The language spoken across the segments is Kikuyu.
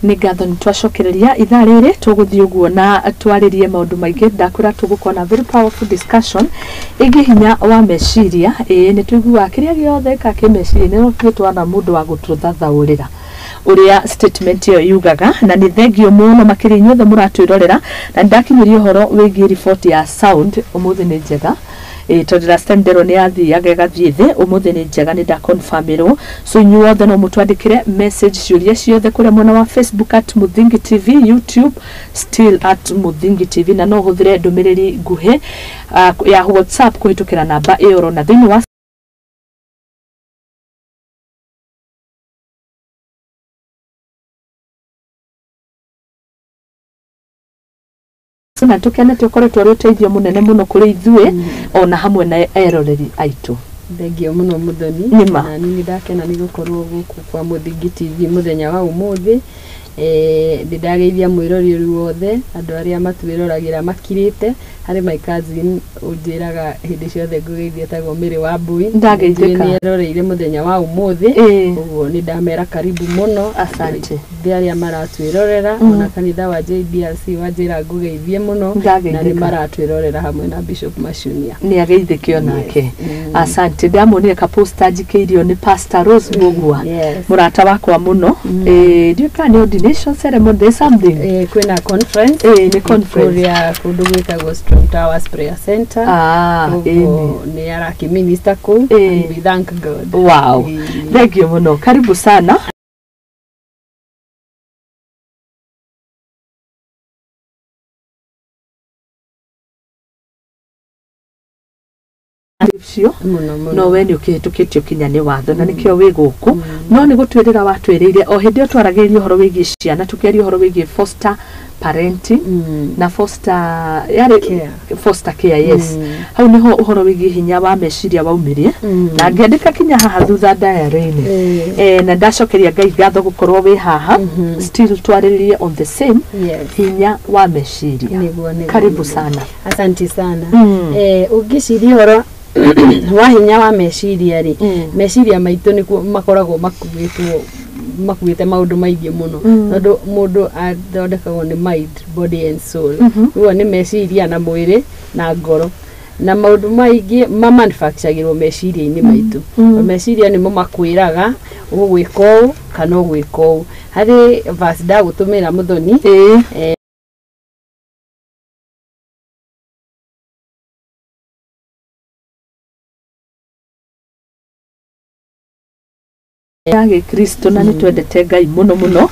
Nĩ ngatho nĩ twacokereria ithaa rĩrĩ tũgũthiĩ ũguo na twarĩrie maũndũ maingĩ. Ndakwĩra tũgũkorwo na very powerful discussion ĩgiĩ hinya wa meciria. Ĩĩ nĩ tũiguaga kĩrĩa gĩothe ka kĩmeciria nĩ tũthiĩ twana mũndũ wa gũtũthathaũrĩra ũrĩa statement ĩyo yugaga, na nĩ thengio mũno makĩria inyuothe mũratwĩrorera. Na nĩ ndakinyĩria ũhoro wĩgiĩ riboti ya sound ũmũthĩ nĩ njega. Ĩĩ tondũ last time nderwo nĩ yathiaga ĩgathiĩ thĩ, ũmũthĩ nĩ njega, nĩ ndaconfirmĩrwo. So inyuothe no mũtwandĩkĩre message ciũria ciothe kũrĩa mwena wa Facebook at Muthingi TV, YouTube still at Muthingi TV, na no ũhũthĩre ndũmĩrĩri nguhĩ ya WhatsApp kũhĩtũkĩra namba ĩyo ũrona thĩinĩ wa na tũkenete ũkoretwo ũrĩ ũteithio mũnene mũno kũrĩ ithuĩ ona hamwe na eroreri aitũ. Thengio mũno Muthoni. Nĩma. Na niĩ nĩndakena nĩ gũkorwo gũkũ kwa Muthingi TV mũthenya wa ũmũthĩ. Nĩ ndageithia mwĩrori ũrĩ wothe, andũ arĩa matwĩroragĩra makirĩte. Harĩ my cousin ũnjĩraga hĩndĩ ciothe ngũgeithia, etagwo Mary Wambui. Ndageithĩka. Nĩ eroreire mũthenya wa ũmũthĩ. Ũguo nĩ ndamera karibu mũno. Asante. Thĩ arĩa maratwĩrorera, ona kanitha wa JBRC wanjĩra ngũgeithie mũno, na Ndageithĩka. nĩ maratwĩrorera hamwe na Bishop Machunia. Nĩ ageithĩke onake. Asante. Ndamuonire ka poster njikĩirio nĩ Pastor Rose Mbugua, mũrata wakwa mũno. Ndiũĩ kana nĩ ordination ceremony, there's something. Kwĩna conference. Nĩ conference. Kũrĩa kũndũ gwĩtagwo Strong Towers Prayer Center. Koguo nĩ arakĩminista kũu. And we thank God. Wow. Thank you mũno, karibu sana. Ũcio Mũno mũno. No we nĩ ũkĩhĩtũkĩtio kinya nĩ watho na nĩkĩo wĩ gũkũ, no nĩ gũtwĩrĩra watwĩrĩire o hĩndĩ ĩyo twaragĩrĩria ũhoro wĩgiĩ ciana, tũkĩaria ũhoro wĩgiĩ foster parenting na foster yarĩ Care. Foster care, yes. Hau nĩho ũhoro wĩgiĩ hinya wa meciria waumĩrie na ngĩandĩka kinya haha thutha diary-inĩ. Na ndacokeria Ngai ngatho gũkorwo wĩ haha still twarĩrĩrie on the same hinya wa meciria. Nĩguo. Karibu Nĩguo. sana. Asante sana. Ũngĩciria ũhoro wa hinya wa meciria rĩ, meciria maitũ nĩkuo makoragwo makuĩtwo, makuĩte maũndũ maingĩ mũno, tondũ mũndũ athondekagwo nĩ mind, body and soul. Ũguo nĩ meciria na mwĩrĩ na ngoro, na maũndũ maingĩ mamanufacturagĩrwo meciria-inĩ maitũ. Meciria nĩmo makwĩraga ũgwĩka ũũ kana ũgwĩka ũũ. Harĩ verse ndagũtũmĩra Mũthoni. Ĩĩ. Ya gĩkristo na nĩ twendete Ngai mũno mũno.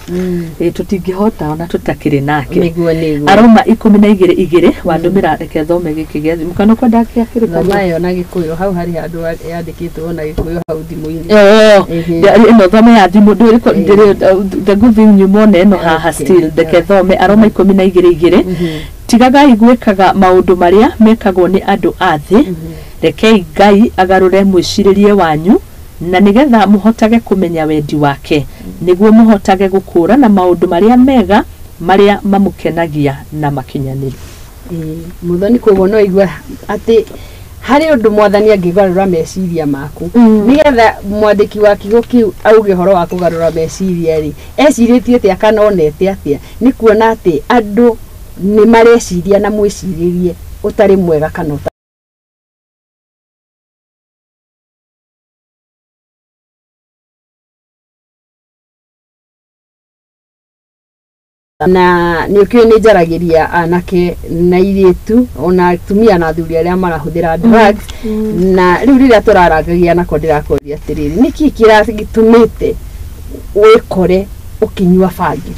Ĩ tũtingĩhota ona tũtakĩrĩ nake. Nĩguo. Aroma 12:2 wandũmĩra, reke thome gĩkĩ gĩa thimũ kana ũkwenda kĩa Thoma kĩrĩkanĩro. ĩyo na Gĩkũyũ, hau harĩ handũ yandĩkĩtwo na Gĩkũyũ hau thimũ-inĩ. Oh, ĩno thome ya thimũ ndĩrĩ the good thing nyumone ĩno haha. Still reke thome Aroma 12:2. Tigagai gwĩkaga maũndũ marĩa mekagwo nĩ andũ a thĩ, rekei Ngai agarũre mwĩcirĩrie wanyu na nĩgetha mũhotage kũmenya wendi wake, nĩguo mũhotage gũkũũrana maũndũ marĩa mega marĩa mamũkenagia na makinyanĩru. Ĩĩ, Mũthoni, koguo no igua atĩ harĩ ũndũ mwathani angĩgarũra meciria maku. Nĩgetha mwandĩki wa kiugo kĩu auge ũhoro wa kũgarũra meciria rĩ, ecirĩtie atĩa kana onete atĩa? Nĩ kuona atĩ andũ nĩ mareciria na mwĩcirĩrie ũtarĩ mwega kana ũtarĩ na nĩ ũkĩũĩ nĩ njaragĩria anake na airĩtu ona atumia na athuri arĩa marahũthĩra drugs. Na rĩu rĩrĩa tũrarangagia nako ndĩrakũria atĩrĩrĩ, nĩkĩ kĩragĩtũmĩte wĩkore ũkĩnyua bangi?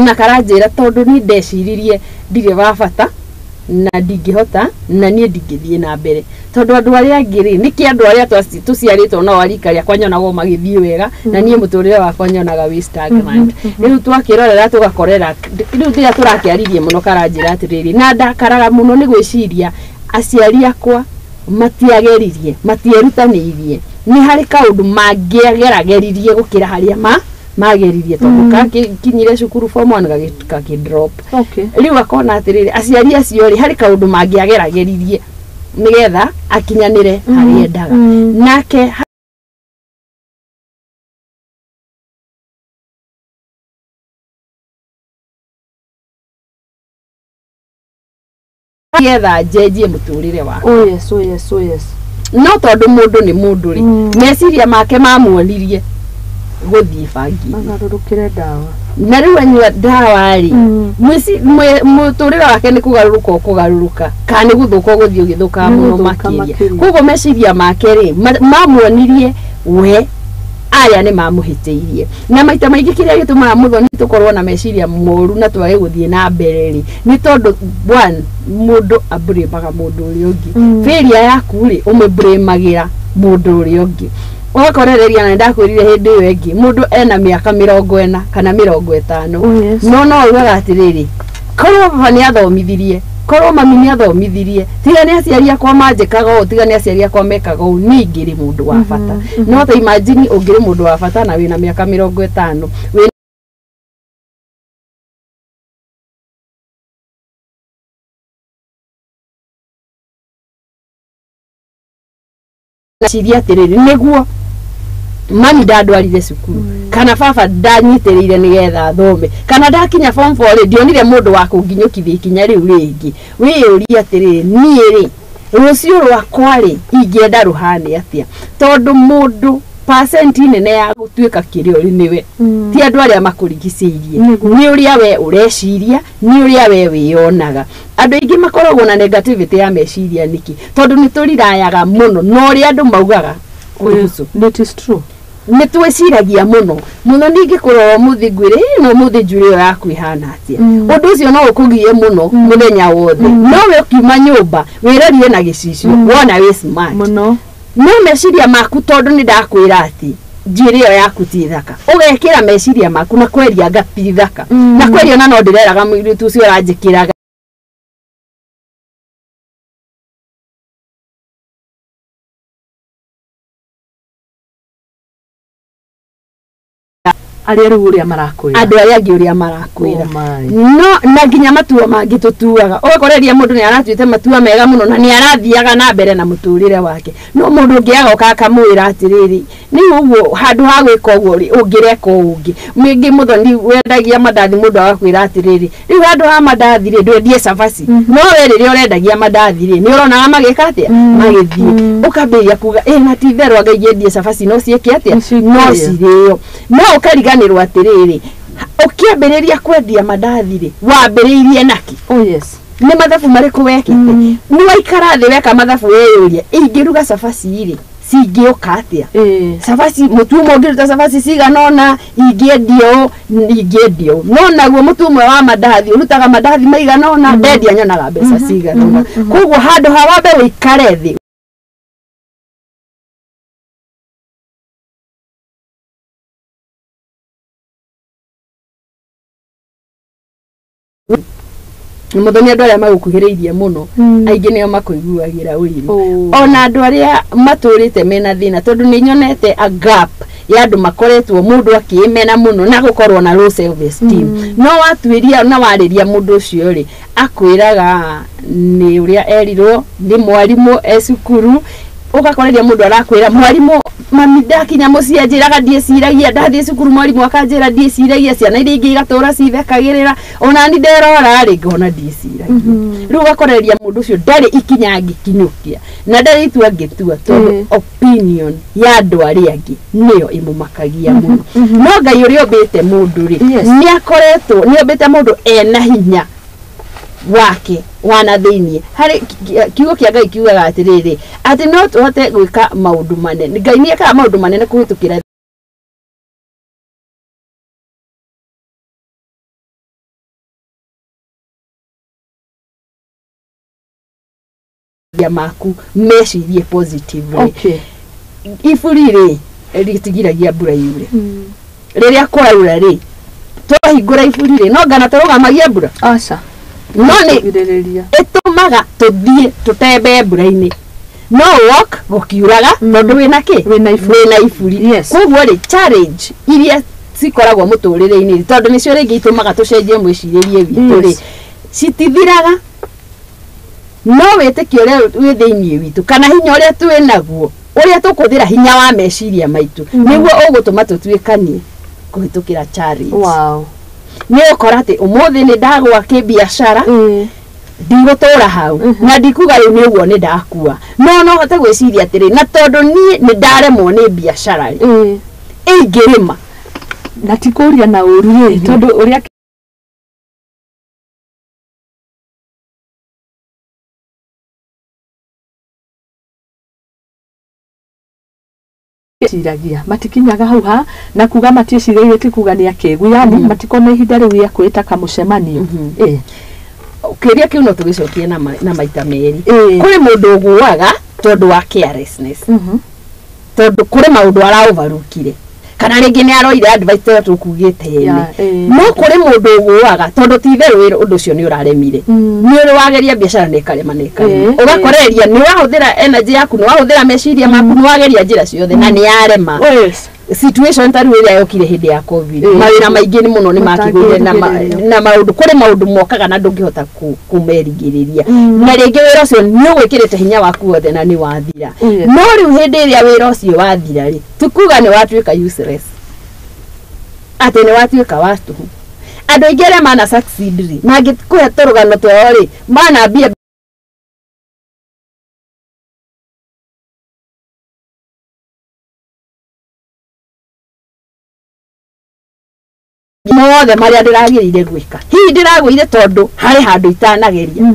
Na karanjĩra tondũ niĩ ndeciririe ndirĩ wa bata na ndingĩhota na niĩ ndingĩthiĩ na mbere tondũ andũ arĩa angĩ rĩ, nĩkĩ andũ arĩa tũciarĩtwo nao a rika rĩakwa nyonagwo magĩthiĩ wega na niĩ mũtũrĩre wakwa nyonaga wĩ stagnant? Rĩu twakĩrorera tũgakorera rĩu rĩrĩa tũrakĩaririe mũno karanjĩra atĩrĩrĩ, na ndakaraga mũno nĩ gwĩciria aciari akwa matiageririe, matierutanĩirie, nĩ harĩ kaũndũ mangĩagerageririe gũkĩra harĩa ma mageririe, tondũ kakinyire cukuru form 1 gakĩ drop. Rĩu akona atĩrĩrĩ, aciari acio rĩ, harĩ kaũndũ mangĩagerageririe nĩgetha akinyanĩre harĩa endaga. Nake Nĩgetha njenjie mũtũrĩre wakwa. Oh yes, oh yes, oh yes. No tondũ mũndũ nĩ mũndũ rĩ, meciria make mamuonirie gũthiĩ bangi. Magarũrũkĩre ndawa. Na rĩu anyua ndawa rĩ, mũtũrĩre wake nĩ kũgarũrũka ũkũgarũrũka kana nĩ gũthũka ũgũthiĩ ũgĩthũkaga Nĩ mũno gũthũka makĩria. makĩria. Koguo meciria make rĩ, mamuonirie we aya nĩ mamũhĩtĩirie. Na maita maingĩ kĩrĩa gĩtũmaga mũthoni tũkorwo na meciria moru na twage gũthiĩ na mbere rĩ, nĩ tondũ one, mũndũ abrĩmaga mũndũ ũrĩa ũngĩ. Failure yaku rĩ, ũmĩbrĩmagĩra mũndũ ũrĩa ũngĩ. Ũgakorereria, na nĩndakwĩrire hĩndĩ ĩyo ĩngĩ, mũndũ ena mĩaka 40 kana 50. Oh yes. No no ugaga atĩrĩrĩ, korwo baba nĩ athomithirie, korwo mami nĩ athomithirie, tiga nĩ aciari akwa manjĩkaga ũũ, tiga nĩ aciari akwa mekaga ũũ, niĩ ingĩrĩ mũndũ wa bata. No ta imagine ũngĩrĩ mũndũ wa bata na wĩna mĩaka 50 wĩna ciria atĩrĩrĩ, nĩguo mami ndandwarire cukuru, kana baba ndanyitĩrĩire nĩgetha thome, kana ndakinya form 4 rĩ, ndionire mũndũ wa kũnginyũkithia ikinya rĩu rĩngĩ. Wĩyũrie atĩrĩrĩ, niĩ rĩ, rũciũ rwakwa rĩ, ingĩenda rũhane atĩa? Tondũ mũndũ percent nene ya gũtuĩka kĩrĩa ũrĩ nĩwe, ti andũ arĩa makũrigicĩirie, nĩ ũrĩa we ũreciria, nĩ ũrĩa we wĩyonaga. Andũ aingĩ makoragwo na negativity ya meciria nĩkĩ? Tondũ nĩ tũrirayaga mũno na ũrĩa andũ maugaga kũhusu. That is true. Nĩ twĩciragia mũno mũno. Ningĩ kũrora ũmũthĩ ngwĩre, "Ĩ, no ũmũthĩ njuĩrĩ ĩyo yaku ĩhana atĩa?" Ũndũ ũcio no ũkũgie mũno mũthenya wothe. No we ũkiuma nyũmba wĩrorie na gĩcicio, wona wĩ smart Mũno. No meciria maku, tondũ nĩ ndakwĩra atĩ njuĩrĩ ĩyo yaku ti thaka, ũgekĩra meciria maku na kweria anga ti thaka, na kweria ona no ndĩreraga mũirĩtu ũcio ũranjĩkĩraga. Arĩa rĩu ũrĩa marakwĩra. Andũ arĩa angĩ ũrĩa marakwĩra. Oh my. No na nginya matua mangĩ tũtuaga, ũgakoreria mũndũ nĩ aratuĩte matua mega mũno na nĩ arathiaga na mbere na mũtũrĩre wake, no mũndũ ũngĩ agoka akamwĩra atĩrĩrĩ, nĩ ũguo handũ ha gwĩka ũguo rĩ, ũngĩreka ũũ ũngĩ. Mĩngĩ mũthoni wendagia mandathi, mũndũ agakwĩra atĩrĩrĩ, rĩu handũ ha mandathi rĩ, ndwendie cabaci. No we rĩrĩa ũrendagia mandathi rĩ, nĩ ũronaga magĩka atĩa, magĩthiĩ. Ũkambĩrĩria kuga, ĩ na ti itherũ anga ingĩendie cabaci no ciĩke atĩa, Nĩ cikũrĩa. no cirĩo. No ũkariganĩrwo atĩrĩrĩ, ũkĩambĩrĩria kwendia mandathi rĩ, wambĩrĩirie naki? Oh yes. Nĩ mathabu marĩkũ wekĩte? Nĩ waikara thĩ weka mathabu, weyũria, ingĩruga cabaci rĩ, cingĩũka atĩa? Cabaci mũtu ũmwe ũngĩruta cabaci cigana ũna, ingĩendia ũũ, ingĩendia ũũ. No naguo mũtu ũmwe wa mandathi ũrutaga mandathi maigana ũna, ndendia nyonaga mbeca cigana ũna. Koguo handũ ha wambe ũikare thĩ mũthoni, andũ arĩa magũkuhĩrĩirie mũno aingĩ nĩo makũiguagĩra ũiru, ona andũ arĩa matũrĩte mena thĩna, tondũ nĩ nyonete a gap ya andũ makoretwo mũndũ akĩĩmena mũno na gũkorwo na low self esteem. No watuĩria na warĩria mũndũ ũcio rĩ, akwĩraga nĩ ũrĩa erirwo nĩ mwarimũ e cukuru. Ũgakoreria mũndũ arakwĩra, mwarimũ, mami ndakinya mũciĩ anjĩraga ndiĩciragia, ndathiĩ cukuru mwarimũ akanjĩra ndiĩciragia, ciana iria ingĩ igatũra cithekagĩrĩra, ona ni nderora rĩ ngona ndiĩciragia. Rĩu ũgakoreria mũndũ ũcio ndarĩ ikinya angĩkinyũkia na ndarĩ itua angĩtua, tondũ opinion ya andũ arĩa angĩ nĩyo ĩmũmakagia mũno. No Ngai ũrĩa ũmbĩte mũndũ rĩ, nĩ akoretwo nĩ ombĩte mũndũ ena hinya wake wana thĩiniĩ. Harĩ kiugo kĩa Ngai kiugaga atĩrĩrĩ, atĩ no tũhote gwĩka maũndũ manene. Ngai nĩ ekaga maũndũ manene kũhĩtũkĩra maku mecirie positively. Iburi rĩ, rĩtigiragia mbura yure. Rĩrĩa kwaura rĩ, twahingũra iburi rĩ, no ngana tũrũgamagia mbura? Aca. No nĩ Girĩrĩria. Ĩtũmaga tũthiĩ tũtembee mbura-inĩ, no walk gũkiuraga, tondũ wĩna kĩ? Wĩna iburi. Wĩna iburi. Koguo rĩ, challenge iria cikoragwo mũtũrĩre-inĩ rĩ, tondũ nĩcio rĩngĩ itũmaga tũcenjie mwĩcirĩrie witũ rĩ, citithiraga. No wĩtĩkio ũrĩa wĩ thĩiniĩ witũ kana hinya ũrĩa twĩ naguo, ũrĩa tũkũhũthĩra hinya wa meciria maitũ, nĩguo ũgũtũma tũtuĩkanie kũhĩtũkĩra challenge. Nĩ ũkora atĩ ũmũthĩ nĩ ndagwa kĩbiacara, Ndigũtũra hau na ndikuga rĩu nĩ ũguo nĩ ndakua, no no hote gwĩciria atĩrĩ, na tondũ niĩ nĩ ndaremwo nĩ biacara rĩ, ingĩrĩma. Na ti kũria na ũru rĩ, tondũ ũrĩa ciragia matikinyaga hau ha na kuga matiĩcirĩirie, ti kuga nĩ akĩgu, yani matikona ihinda rĩu rĩa kwĩta kamũcemanio. Kĩũria kĩu no tũgĩcokie na maita merĩ. Kũrĩ mũndũ ũgũaga tondũ wa carelessness, tondũ kũrĩ maũndũ araovarukire, kana rĩngĩ nĩ aroire advice ĩyo tũkugĩte ene. No kũrĩ mũndũ ũgũaga tondũ ti itherũ wĩra ũndũ ũcio nĩ ũraremire. Nĩ ũrĩ wageria biacara na ĩkarema na ĩkarema, ũgakoreria nĩ wahũthĩra energy yaku, nĩ wahũthĩra meciria maku, nĩ wageria njĩra ciothe na nĩ yarema. Situation ta rĩu ĩrĩa yokire hĩndĩ ya COVID, mawĩra maingĩ nĩ mũno nĩ makĩgũire na maũndũ, kũrĩ maũndũ mokaga na ndũngĩhota kũmerigĩrĩria, na rĩngĩ wĩra ũcio nĩ ũgwĩkĩrĩte hinya waku wothe na nĩ wathira. No rĩu hĩndĩ ĩrĩa wĩra ũcio wathira rĩ, ti kuga nĩ watuĩka useless, atĩ nĩ watuĩka wa tũhũ. Andũ aingĩ arĩa mana succeed rĩ, mangĩkũhe tũrũgano twao rĩ, manambia mothe marĩa ndĩragĩrĩire gwĩka, hihi ndĩragũire tondũ harĩ handũ itanageria.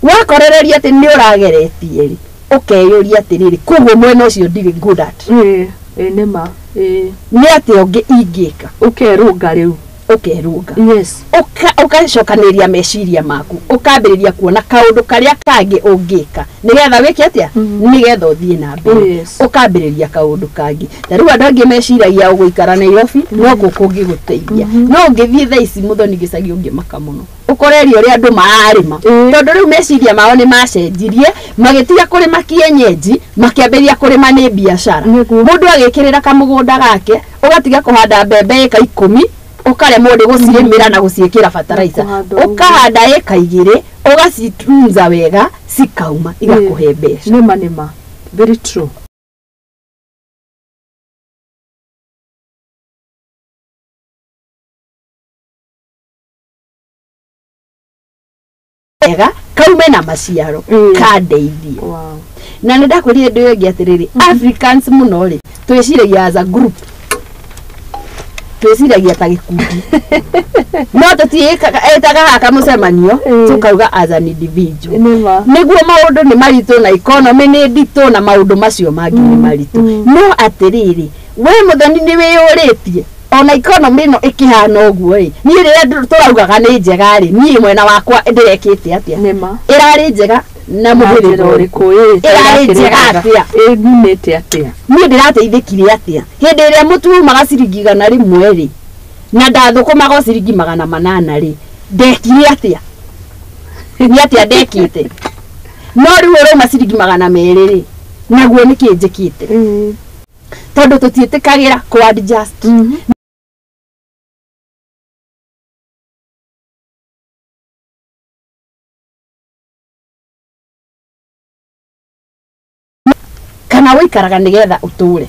Wakorereria atĩ nĩ ũrageretie rĩ, ũkeyũria atĩrĩrĩ, koguo mwena ũcio ndirĩ good at. Nĩma. Nĩ atĩa ũngĩ ingĩka? Ũkerũnga rĩu. Ũkerũnga. Yes. Ũgacokanĩrĩria meciria maku, ũkambĩrĩria kuona kaũndũ karĩa kangĩ ũngĩka nĩgetha wĩke atĩa, nĩgetha ũthiĩ na mbere. Ũkambĩrĩria kaũndũ kangĩ. Ta rĩu andũ angĩ meciragia ũgũikara Nairobi no gũkũ ũngĩgũteithia, no ũngĩthiĩ thaa ici Mũthoni gĩcagi ũngĩmaka mũno, ũkoreria ũrĩa andũ mararĩma, tondũ rĩu meciria mao nĩ macenjirie, magĩtiga kũrĩma kienyeji, makĩambĩrĩria kũrĩma nĩ biacara. Mũndũ agĩkĩrĩra kamũgũnda gake, ũgatiga kũhanda mbembe ĩka 10, ũkaremwo nĩ gũcirĩmĩra na gũciĩkĩra fertilizer, ũkahanda ĩka 2, ũgacitunza wega, cikauma igakũhe mbeca. Nĩma nĩma. Very true. Wega kaume na maciaro kandeithie. Na nĩ ndakwĩrire ndĩ ĩngĩ atĩrĩrĩ, Africans mũno rĩ, twĩciragia as a group, twĩciragia ta gĩkundi, no tũtiĩtaga haha kamũcemanio tũkauga as an individual. Nĩguo maũndũ nĩ maritũ na economy nĩ nditũ na maũndũ macio mangĩ nĩ maritũ, no atĩrĩrĩ, we Mũthoni nĩ wĩyũrĩtie ona economy ĩno ĩkĩhana ũguo rĩ, niĩ rĩrĩa tũraugaga nĩ njega rĩ, niĩ mwena wakwa ndĩrekĩte atĩa? Ĩrarĩ njega na mũhĩrĩga ũrĩkũ? Ĩrarĩ njega atĩa? Ĩgunĩte atĩa? Niĩ ndĩrateithĩkire atĩa? Hĩndĩ ĩrĩa mũtu umaga ciringi 100 rĩ, na ndathũkũmaga ciringi 800 rĩ, ndekire atĩa? Nĩ atĩa ndekĩte? No rĩu ũrauma ciringi 200 rĩ, naguo nĩkĩ njĩkĩte? Tondũ tũtiĩtĩkagĩra kũ adjust. Kana wĩikaraga nĩgetha ũtũre.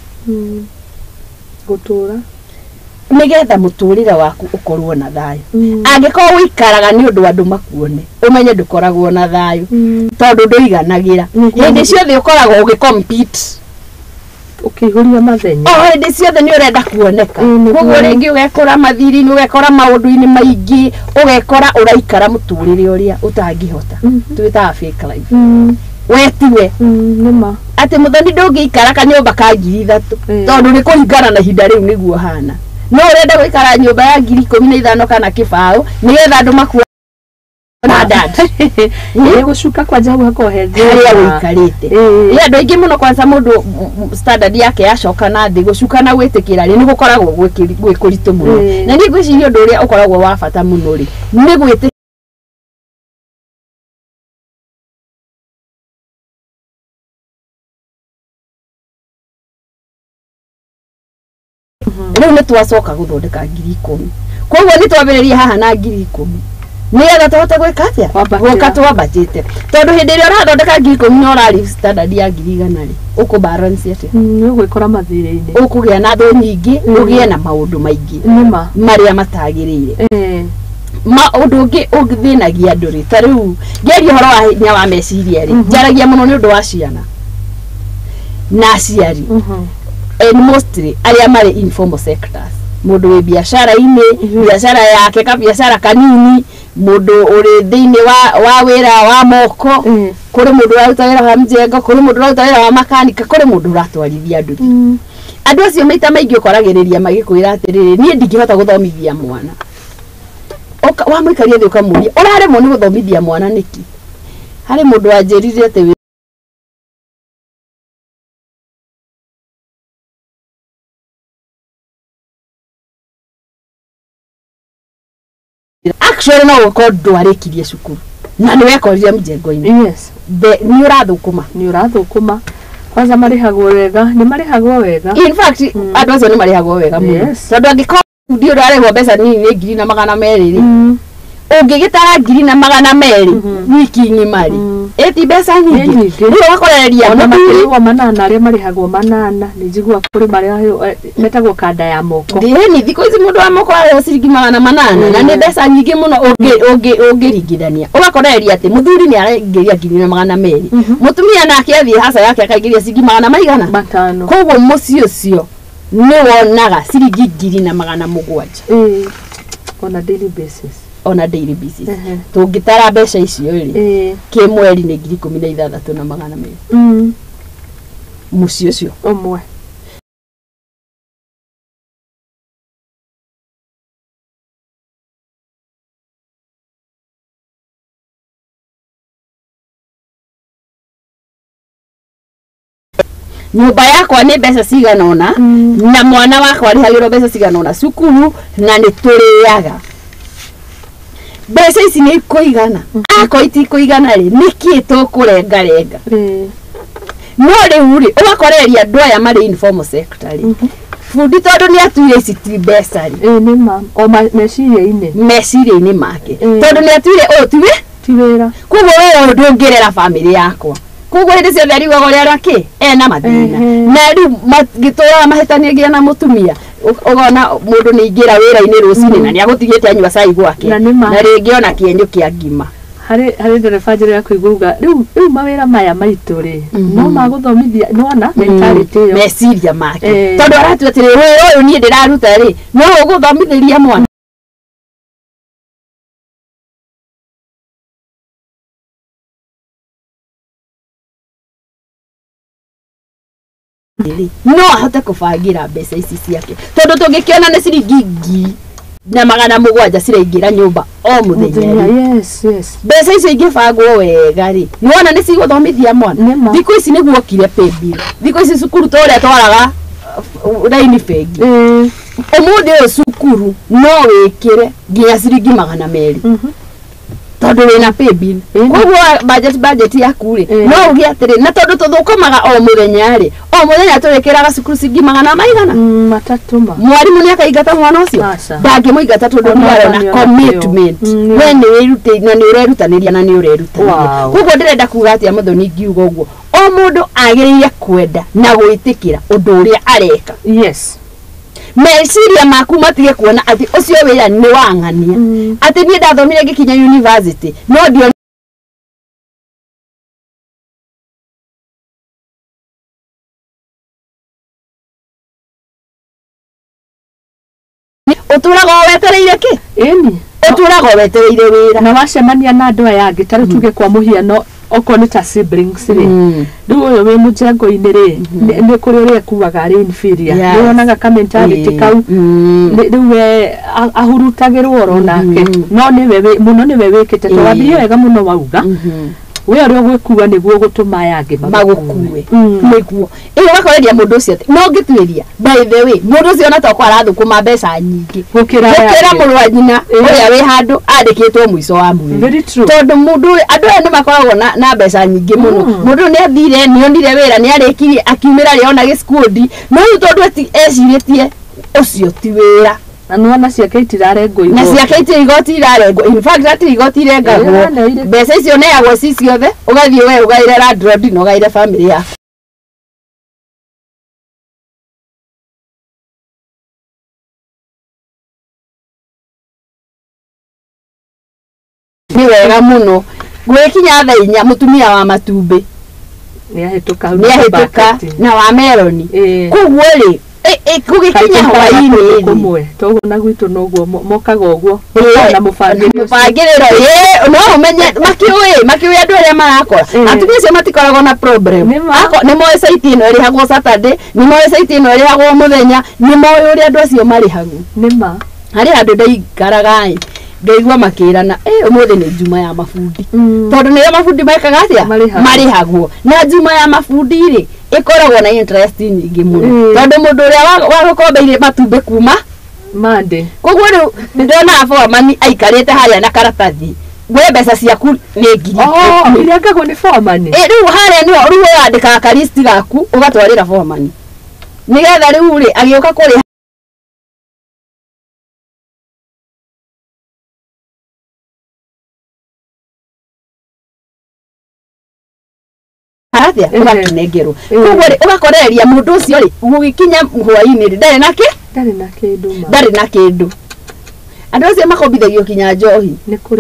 Gũtũra nĩgetha mũtũrĩre waku ũkorwo na thayũ. Angĩkorwo wĩikaraga nĩ ũndũ andũ makuone, ũmenye ndũkoragwo na thayũ, tondũ ndũiganagĩra. Hĩndĩ ciothe ũkoragwo ũgĩ-compete, ũkĩihũria mathenya. O hĩndĩ ciothe nĩ ũrenda kuoneka. Koguo rĩngĩ ũgekora mathiri-inĩ, ũgekora maũndũ-inĩ maingĩ, ũgekora ũraikara mũtũrĩre ũrĩa ũtangĩhota. Twĩtaga fake life. We tiwe. Nĩma. Atĩ Mũthoni ndũngĩikara kanyũmba ka 3,000 tondũ nĩ kũringana na ihinda rĩu nĩguo hana. No ũrenda gũikara nyũmba ya 15,000 kana 20 nĩgetha andũ makuone dad. Nĩ gũcuka kwanja hau hakoragwo he thĩna. Harĩa ũikarĩte. Andũ aingĩ mũno kwanza mũndũ standard yake yacoka na thĩ, gũcuka na gwĩtĩkĩra rĩ, nĩ gũkoragwo gwĩ kũritũ mũno. Na niĩ ngwĩciria ũndũ ũrĩa ũkoragwo wa bata mũno rĩ, nĩ gwĩtĩkĩra rĩu nĩ twacoka gũthondeka 10,000. Koguo nĩ twambĩrĩria haha na 10,000 nĩgetha tũhote gwĩka atĩa? Gũka twambatĩte. Tondũ hĩndĩ ĩrĩa ũrathondeka 10,000 na ũrarĩ standard ya 100,000 rĩ, ũkũ balance atĩa? Nĩ ũgwĩkora mathirĩ-inĩ. Ũkũgĩa na thũ nyingĩ, ũgĩe na maũndũ maingĩ Nĩma. marĩa matagĩrĩire. Ma ũndũ ũngĩ ũthĩnagia andũ rĩ, ta rĩu ngĩaria ũhoro wa hinya wa meciria rĩ, njaragia mũno nĩ ũndũ wa ciana na aciari, and mostly arĩa marĩ informal sectors, mũndũ wĩ biacara-inĩ, biacara yake kabiacara kanini, mũndũ ũrĩ thĩinĩ wa wĩra wa moko, kũrĩ mũndũ ũraruta wĩra wa mjengo, kũrĩ mũndũ ũraruta wĩra wa makanika, kũrĩ mũndũ ũratwarithia nduthi. Andũ acio maita maingĩ ũkoragĩrĩria magĩkwĩra atĩrĩrĩ, niĩ ndingĩhota gũthomithia mwana. Wamũikaria thĩ ũkamũria, ũraremwo nĩ gũthomithia mwana nĩkĩ? Harĩ mũndũ wanjĩrire atĩ actually no ũkorwo ndwarĩkirie cukuru na nĩ wekorire mjengo-inĩ. Yes. Nĩ ũrathũkũma. Nĩ ũrathũkũma. Kwanza marĩhagwo wega, nĩ marĩhagwo wega. In fact, andũ acio nĩ marĩhagwo wega mũno. Yes. Tondũ angĩkorwo bundi ũrarĩhwo mbeca nini nĩ 1,200 rĩ, ũngĩgĩtara 1,200 wiki ng'ima rĩ, ĩti mbeca nyingĩ. Nĩ nyingĩ. Rĩu ũgakorereria Ona mũthuri. makĩrĩhwo manana, arĩa marĩhagwo manana, nĩ njiguaga kũrĩ marĩa metagwo kanda ya moko. Ndĩni thikũ ici mũndũ wa moko arĩhwo ciringi 800, na nĩ mbeca nyingĩ mũno ũngĩringithania. Ũgakorereria atĩ mũthuri nĩ araingĩria 1,200, mũtumia nake athiĩ haca yake akaingĩria ciringi magana maigana? 5. Koguo mũciĩ ũcio nĩ wonaga ciringi 1,700. Ĩĩ. On a daily basis. On a daily basis. Tũngĩtara mbeca icio rĩ, kĩmweri nĩ 16,200. Mũciĩ ũcio ũmwe. Nyũmba yakwa nĩ mbeca cigana ũna, na mwana wakwa arĩhagĩrwo mbeca cigana ũna cukuru, na nĩ tũrĩaga. Mbeca ici nĩ ikũigana? Akorwo itikũigana rĩ, nĩkĩ tũkũrengarenga? No rĩu rĩ, ũgakorereria andũ aya marĩ informal sector rĩ, bundi tondũ nĩ atuire ici ti mbeca rĩ, Ĩĩ, nĩ ma o meciria-inĩ. Meciria-inĩ make, tondũ nĩ atuire ũyũ ti wĩ Ti wĩra. Koguo wĩra ũyũ ndũngĩrera bamĩrĩ yakwa. Koguo hĩndĩ ciothe ariugaga ũrĩa arakĩ ena mathĩna, na rĩu magĩtũraga mahĩtanagia na mũtumia. Ũkona mũndũ nĩ aingĩra wĩra-inĩ rũcinĩ na nĩ agũtigĩte anyua cai gwake, Na nĩ ma. na rĩngĩ ona kĩenyũ kĩa ngima. Harĩ ndereba njĩra ya kũigua rĩu mawĩra maya maitũ rĩ, no magũthomithia nĩwona mentality ĩyo. Meciria make, tondũ aratua atĩrĩ, wĩra ũyũ niĩ ndĩraruta rĩ, no ũgũthomithĩria mwana. No ahote kũbangĩra mbeca ici ciake, tondũ tũngĩkĩona nĩ ciringi 1,700 ciraingĩra nyũmba o mũthenya rĩ. Yes, yes. Mbeca icio ingĩbangwo wega rĩ, nĩwona nĩ cigũthomithia mwana. Nĩ ma. Thikũ ici nĩguo okire paybill, thikũ ici cukuru ta ũrĩa twaraga raini bengi, ũmũthĩ ũyũ cukuru no wĩkĩre nginya ciringi 200, tondũ wĩna paybill. Koguo budget yaku rĩ, no uge atĩrĩ, na tondũ tũthũkũmaga o mũthenya rĩ, o mũthenya tũrĩkĩraga cukuru ciringi magana maigana? 3 ma. Mwarimũ nĩ akaingata mwana ũcio? Aca. Ndangĩmũingata, tondũ Ona nĩ arona nĩ commitment. We nĩ wĩrutĩire na nĩ ũrerutanĩria na nĩ ũrerutanĩria. Koguo ndĩrenda kuga atĩa, Mũthoni, ngiuga ũguo, o mũndũ agĩrĩire kwenda na gwĩtĩkĩra ũndũ ũrĩa areka. Yes. Meciria maku matige kuona atĩ ũcio wĩra nĩ wang'ania, atĩ niĩ ndathomire ngĩkinya university no ndio ũtũraga o wetereire kĩ? Ĩni. Ũtũraga o wetereire wĩra. Na wacemania na andũ aya angĩ, ta rĩu tuge kwa mũhiano okorwo nĩ ta siblings rĩ, rĩu ũyũ wĩ mũjengo-inĩ rĩ, nĩ kũrĩ ũrĩa ekuaga arĩ inferior. Nĩ wonaga ka mentality kau. Rĩu we ahurutagĩrwo oro nake, no nĩwe mũno nĩwe wĩkĩte to wambirie wega mũno wauga we ũrĩa ũgwĩkua nĩguo ũgũtũma aya angĩ magũkue. Nĩguo ĩyo ũgakoreria mũndũ ũcio atĩ no ngĩtuĩria, by the way, mũndũ ũcio ona tokorwo arathũkũma mbeca nyingĩ gũkĩra aya gũkĩra angĩ. Mũrũ wa nyina ũrĩa wĩ handũ andĩkĩtwo mũico wa mweri. Very true. Tondũ mũndũ ũyũ, andũ aya nĩ makoragwo na mbeca nyingĩ mũno. Mũndũ ũyũ nĩ athire, nĩ onire wĩra, nĩ arĩkirie, akiumĩra rĩ ona gĩcikundi, no rĩu tondũ ecirĩtie ũcio ti wĩra. Na nĩwona ciake itirarengwo Na igoti. ciake itirĩ igoti irarengwo, in fact hatirĩ igoti irengagwo. Ĩĩ, Mbeca icio neagwo ci ciothe, ũgathiĩ we ũgaĩre landlord na ũgaĩre family yaku. Wega mũno. Gwĩkinya thaa 4 mũtumia wa matumbĩ nĩahĩtũka nĩahĩtũka na wa meroni. Koguo rĩ gũgĩkinya hwaĩ-inĩ kũmwe toguo na gwitũ noguo mokaga ũguo na mũbangĩrĩro no ũmenye makĩũĩ andũ arĩa marakora. Atumia acio matikoragwo na problem. Nĩ moĩ site ĩno ĩrĩhagwo Saturday, nĩ moĩ site ĩno ĩrĩhagwo mũthenya, nĩ moĩ ũrĩa andũ acio marĩhagwo. Nĩma harĩ handũ ndaikaraga ĩ ngaigua makĩrana ũmũthĩ nĩ njuma ya mabundi. Tondũ nĩrĩo mabundi mekaga atĩa? Marĩhagwo. Na njuma ya mabundi rĩ ĩkoragwo na interest nyingĩ mũno. Tondũ mũndũ ũrĩa wagũkombeire matumbĩ kuma Monday. Koguo rĩu ndonaga foreman aikarĩte harĩa na karatathi. We mbeca ciaku nĩ ngiri. Irengagwo nĩ foreman. Rĩu harĩa nĩho rĩu wandĩkaga karisti gaku ũgatwarĩra foreman. Nĩgetha rĩu rĩ agĩũka kũrĩha atĩa ũgakĩnengerwo. Koguo rĩ ũgakorereria mũndũ ũcio rĩ gũgĩkinya hwaĩ-inĩ rĩ ndarĩ na kĩ? Ndarĩ na kĩndũ ma. Ndarĩ na kĩndũ. Andũ acio makombithagio kinya njohi.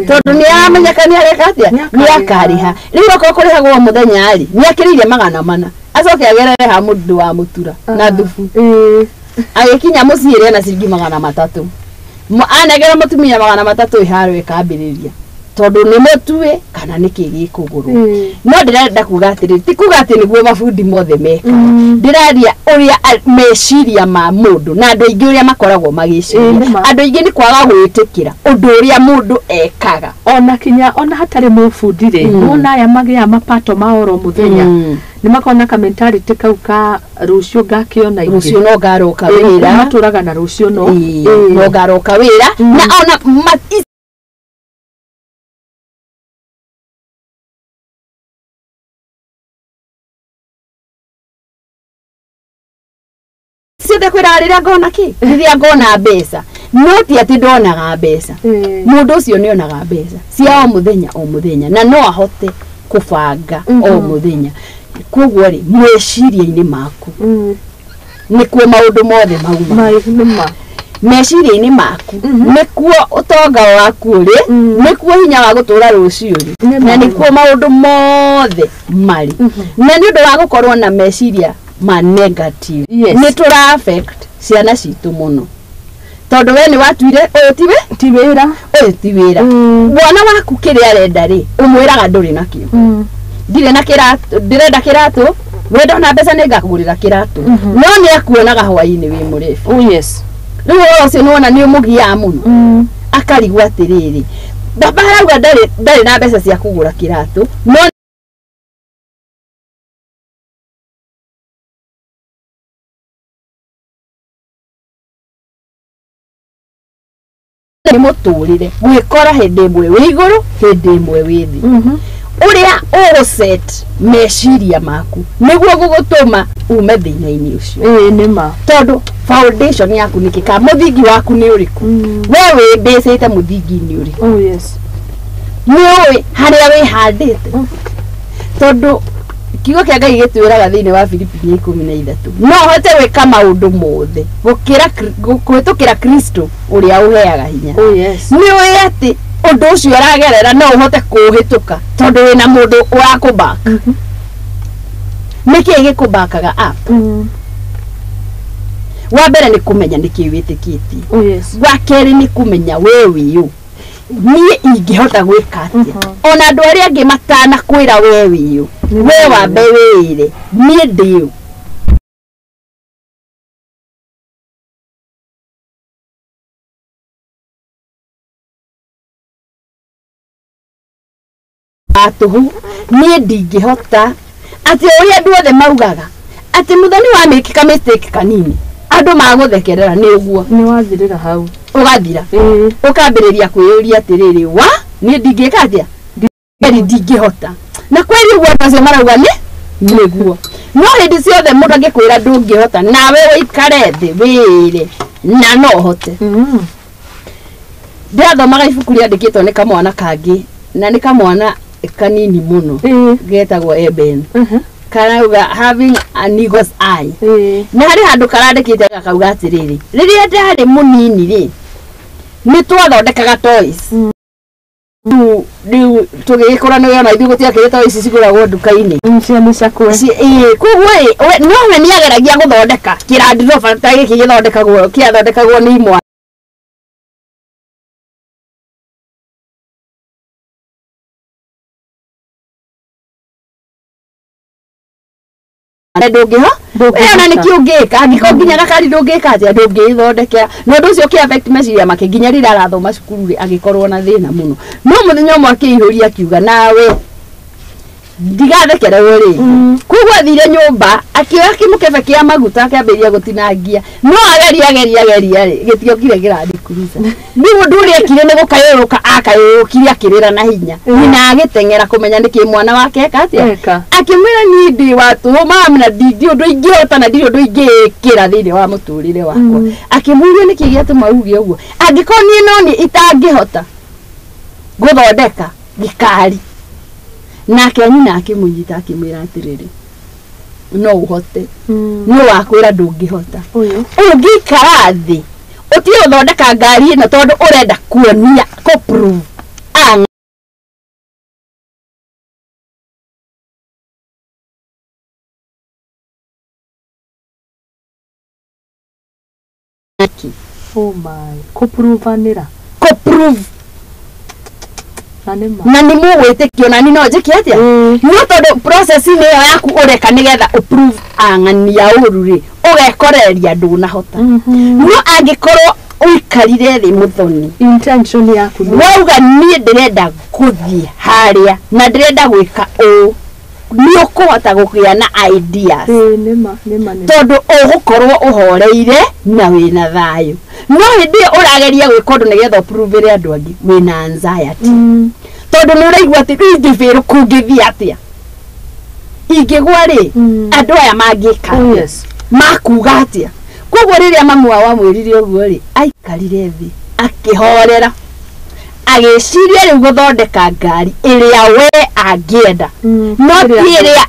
Tondũ nĩ aramenyeka nĩ areka atĩa? Nĩ akarĩha. Rĩu okorwo kũrĩhagwo mũthenya rĩ nĩ akĩrĩire 400. Acoke agerere ha mũndũ wa mũtura na thubu. Agĩkinya mũciĩ rĩ ena ciringi 300. Anengera mũtumia 300 ĩharo ĩkambĩrĩria. Tondũ nĩ mũtue kana nĩ kĩ gĩkũgũrwo. No ndĩrenda kuga atĩrĩ ti kuga atĩ nĩguo mabundi mothe mekaga. Ndĩraria ũrĩa meciria ma mũndũ na andũ aingĩ ũrĩa makoragwo magĩciria. Andũ aingĩ nĩ kwaga gwĩtĩkĩra ũndũ ũrĩa mũndũ ekaga. Ona kinya ona hatarĩ mũbundi rĩ wona aya magĩaga mapato ma oro mũthenya nĩ makoragwo na ka mentality kau ka rũciũ ngakĩona ingĩ. Rũciũ no ngaroka wĩra. Matũraga na rũciũ no. No ngaroka wĩra na ona ciothe kwĩraga rĩrĩa ngona kĩ rĩrĩa ngona mbeca no ti atĩ ndonaga mbeca. Mũndũ ũcio nĩ onaga mbeca cia o mũthenya o mũthenya na no ahote kũbanga o mũthenya. Koguo rĩ meciria-inĩ maku nĩkuo maũndũ mothe mauma. Meciria-inĩ maku nĩkuo ũtonga waku ũrĩ, nĩkuo hinya wa gũtũra rũciũ rĩ, na nĩkuo maũndũ mothe marĩ. Na nĩ ũndũ wa gũkorwo na meciria ma negative nĩ tũra affect ciana citũ mũno. Tondũ we nĩ watuire ũyũ tiwe ti wĩra ũyũ ti wĩra. Mwana waku kĩrĩa arenda rĩ ũmwĩraga ndũrĩ nakĩo. Ndirĩ na kĩratũ, ndĩrenda kĩratũ, we ndona mbeca nĩ ngakũgũrĩra kĩratũ. No nĩ akuonaga hwaĩ-inĩ wĩ mũrebu. Oh yes. Rĩu ũhoro ũcio nĩwona nĩ ũmũgiaga mũno. Akarigwo atĩrĩrĩ baba arauga ndarĩ na mbeca cia kũgũra kĩratũ no nĩ mũtũrĩre gwĩkora hĩndĩ ĩmwe wĩ igũrũ hĩndĩ ĩmwe wĩ thĩ. Ũrĩa ũgũset meciria maku nĩguo gũgũtũma ume thĩna-inĩ ũcio. Nĩma. Tondũ foundation yaku nĩkĩ ka mũthingi waku nĩ ũrĩkũ? We wĩmbĩcĩte mũthingi-inĩ ũrĩkũ? Oh yes. Nĩ ũĩ harĩa wĩhandĩte. Tondũ kiugo kĩa Ngai gĩtwĩraga thĩinĩ wa Filipi 13 no ũhote gwĩka maũndũ mothe gũkĩra kũhĩtũkĩra Kristo ũrĩa ũheaga hinya. Oh yes. Nĩ ũĩ atĩ ũndũ ũcio ũragerera no ũhote kũũhĩtũka tondũ wĩna mũndũ ũrakũbaka. Nĩkĩĩ gĩkũbakaga up? Wa mbere nĩ kũmenya nĩkĩĩ wĩtĩkĩtie. Oh yes. Wa kerĩ nĩ kũmenya we wĩ ũ. Niĩ ingĩhota gwĩka atĩa? Ona andũ arĩa angĩ matanakwĩra we wĩ ũ, we wambe wĩĩre niĩ ndĩ ũ. Atũhũ niĩ ndingĩhota atĩ ũrĩa andũ othe maugaga atĩ mũthoni wa mĩkĩka mistake kanini andũ magũthekerera nĩ ũguo Nĩ wathirĩra hau. Ũgathira. Ũkambĩrĩria kwĩyũria atĩrĩrĩ wa niĩ ndingĩka atĩa? Kweri ndingĩhota. Na kweri ũguo andũ acio marauga nĩ nĩguo. No hĩndĩ ciothe mũndũ angĩkwĩra ndũngĩhota nawe ũikare thĩ wĩĩre na no ũhote. Ndĩrathomaga ibuku rĩandĩkĩtwo nĩ kamwana kangĩ na nĩ kamwana kanini mũno getagwo Eben. Karauga having an eagle's eye. Na harĩ handũ karandĩkĩte gakauga atĩrĩrĩ rĩrĩa ndarĩ mũnini rĩ nĩ twathondekaga toys. Rĩu tũgĩgĩkũra nĩ wona ithuĩ gũtiakĩrĩ ta ici cigũragwo nduka-inĩ. Cia mĩcakwe. Ĩĩ, koguo ĩ no we nĩageragia gũthondeka kĩrandi ta gĩkĩ gĩthondekagwo kĩathondekagwo nĩ imwana ndũngĩho ona nĩkĩ ũngĩka angĩkorwo nginya gakari ndũngĩka atĩa ndũngĩthondekera na ũndũ ũcio ũkĩ affect meciria make nginya rĩrĩa arathoma cukuru rĩ agĩkorwo na thĩna mũno. No mũthenya ũmwe akĩihũria akiuga nawe ndigathekererwo rĩngĩ. Koguo athire nyũmba akĩoya kĩmũkebe kĩa maguta akĩambĩrĩria gũtinangia no ageria ageria ageria rĩ gĩtiokire kĩrathiĩ kuruca. Rĩu ũndũ ũrĩa ekire nĩ gũkayũrũka akayũrũkire akĩrĩra na hinya. Nyina agĩteng'era kũmenya nĩkĩ mwana wake eka atĩa. Akĩmwĩra niĩ ndĩ wa tũhũ mami na ndingĩ ũndũ ingĩhota na ndirĩ ũndũ ingĩĩkĩra thĩinĩ wa mũtũrĩre wakwa. Akĩmũria nĩkĩ gĩatũma uge ũguo angĩkorwo niĩ no niĩ itangĩhota gũthondeka gĩkari. Nake nyina akĩmũnyita akĩmwĩra atĩrĩrĩ no ũhote no wakwĩra ndũngĩhota ũngĩikara thĩ ũtige gũthondeka ngari ĩno tondũ ũrenda kuonia kũ prove Oh my, kũprovanĩra kũ prove na nĩ mũgwĩtĩkio na nĩ no njĩke atĩa no tondũ process-inĩ ĩyo yaku ũreka nĩgetha ũprove ang'ania ũru rĩ ũgekoreria ndũnahota. No angĩkorwo ũikarire thĩ mũthoni intention yaku wauga niĩ ndĩrenda gũthiĩ harĩa na ndĩrenda gwĩka ũũ nĩ ũkũhota gũkĩa na ideas tondũ ũgũkorwo ũhoreire na wĩna thayũ. No hĩndĩ ĩyo ũrageria gwĩka ũndũ nĩgetha ũpruvĩre andũ angĩ wĩna anxiety tondũ nĩ ũraigua atĩ rĩu ingĩbĩrũ kũngĩthiĩ atĩa ingĩgwa rĩ andũ aya mangĩka makuga atĩa. Koguo rĩrĩa mamu wao amwĩrire ũguo rĩ aikarire thĩ akĩhorera agĩciria rĩu gũthondeka ngari ĩrĩa we angĩenda no ti ĩrĩa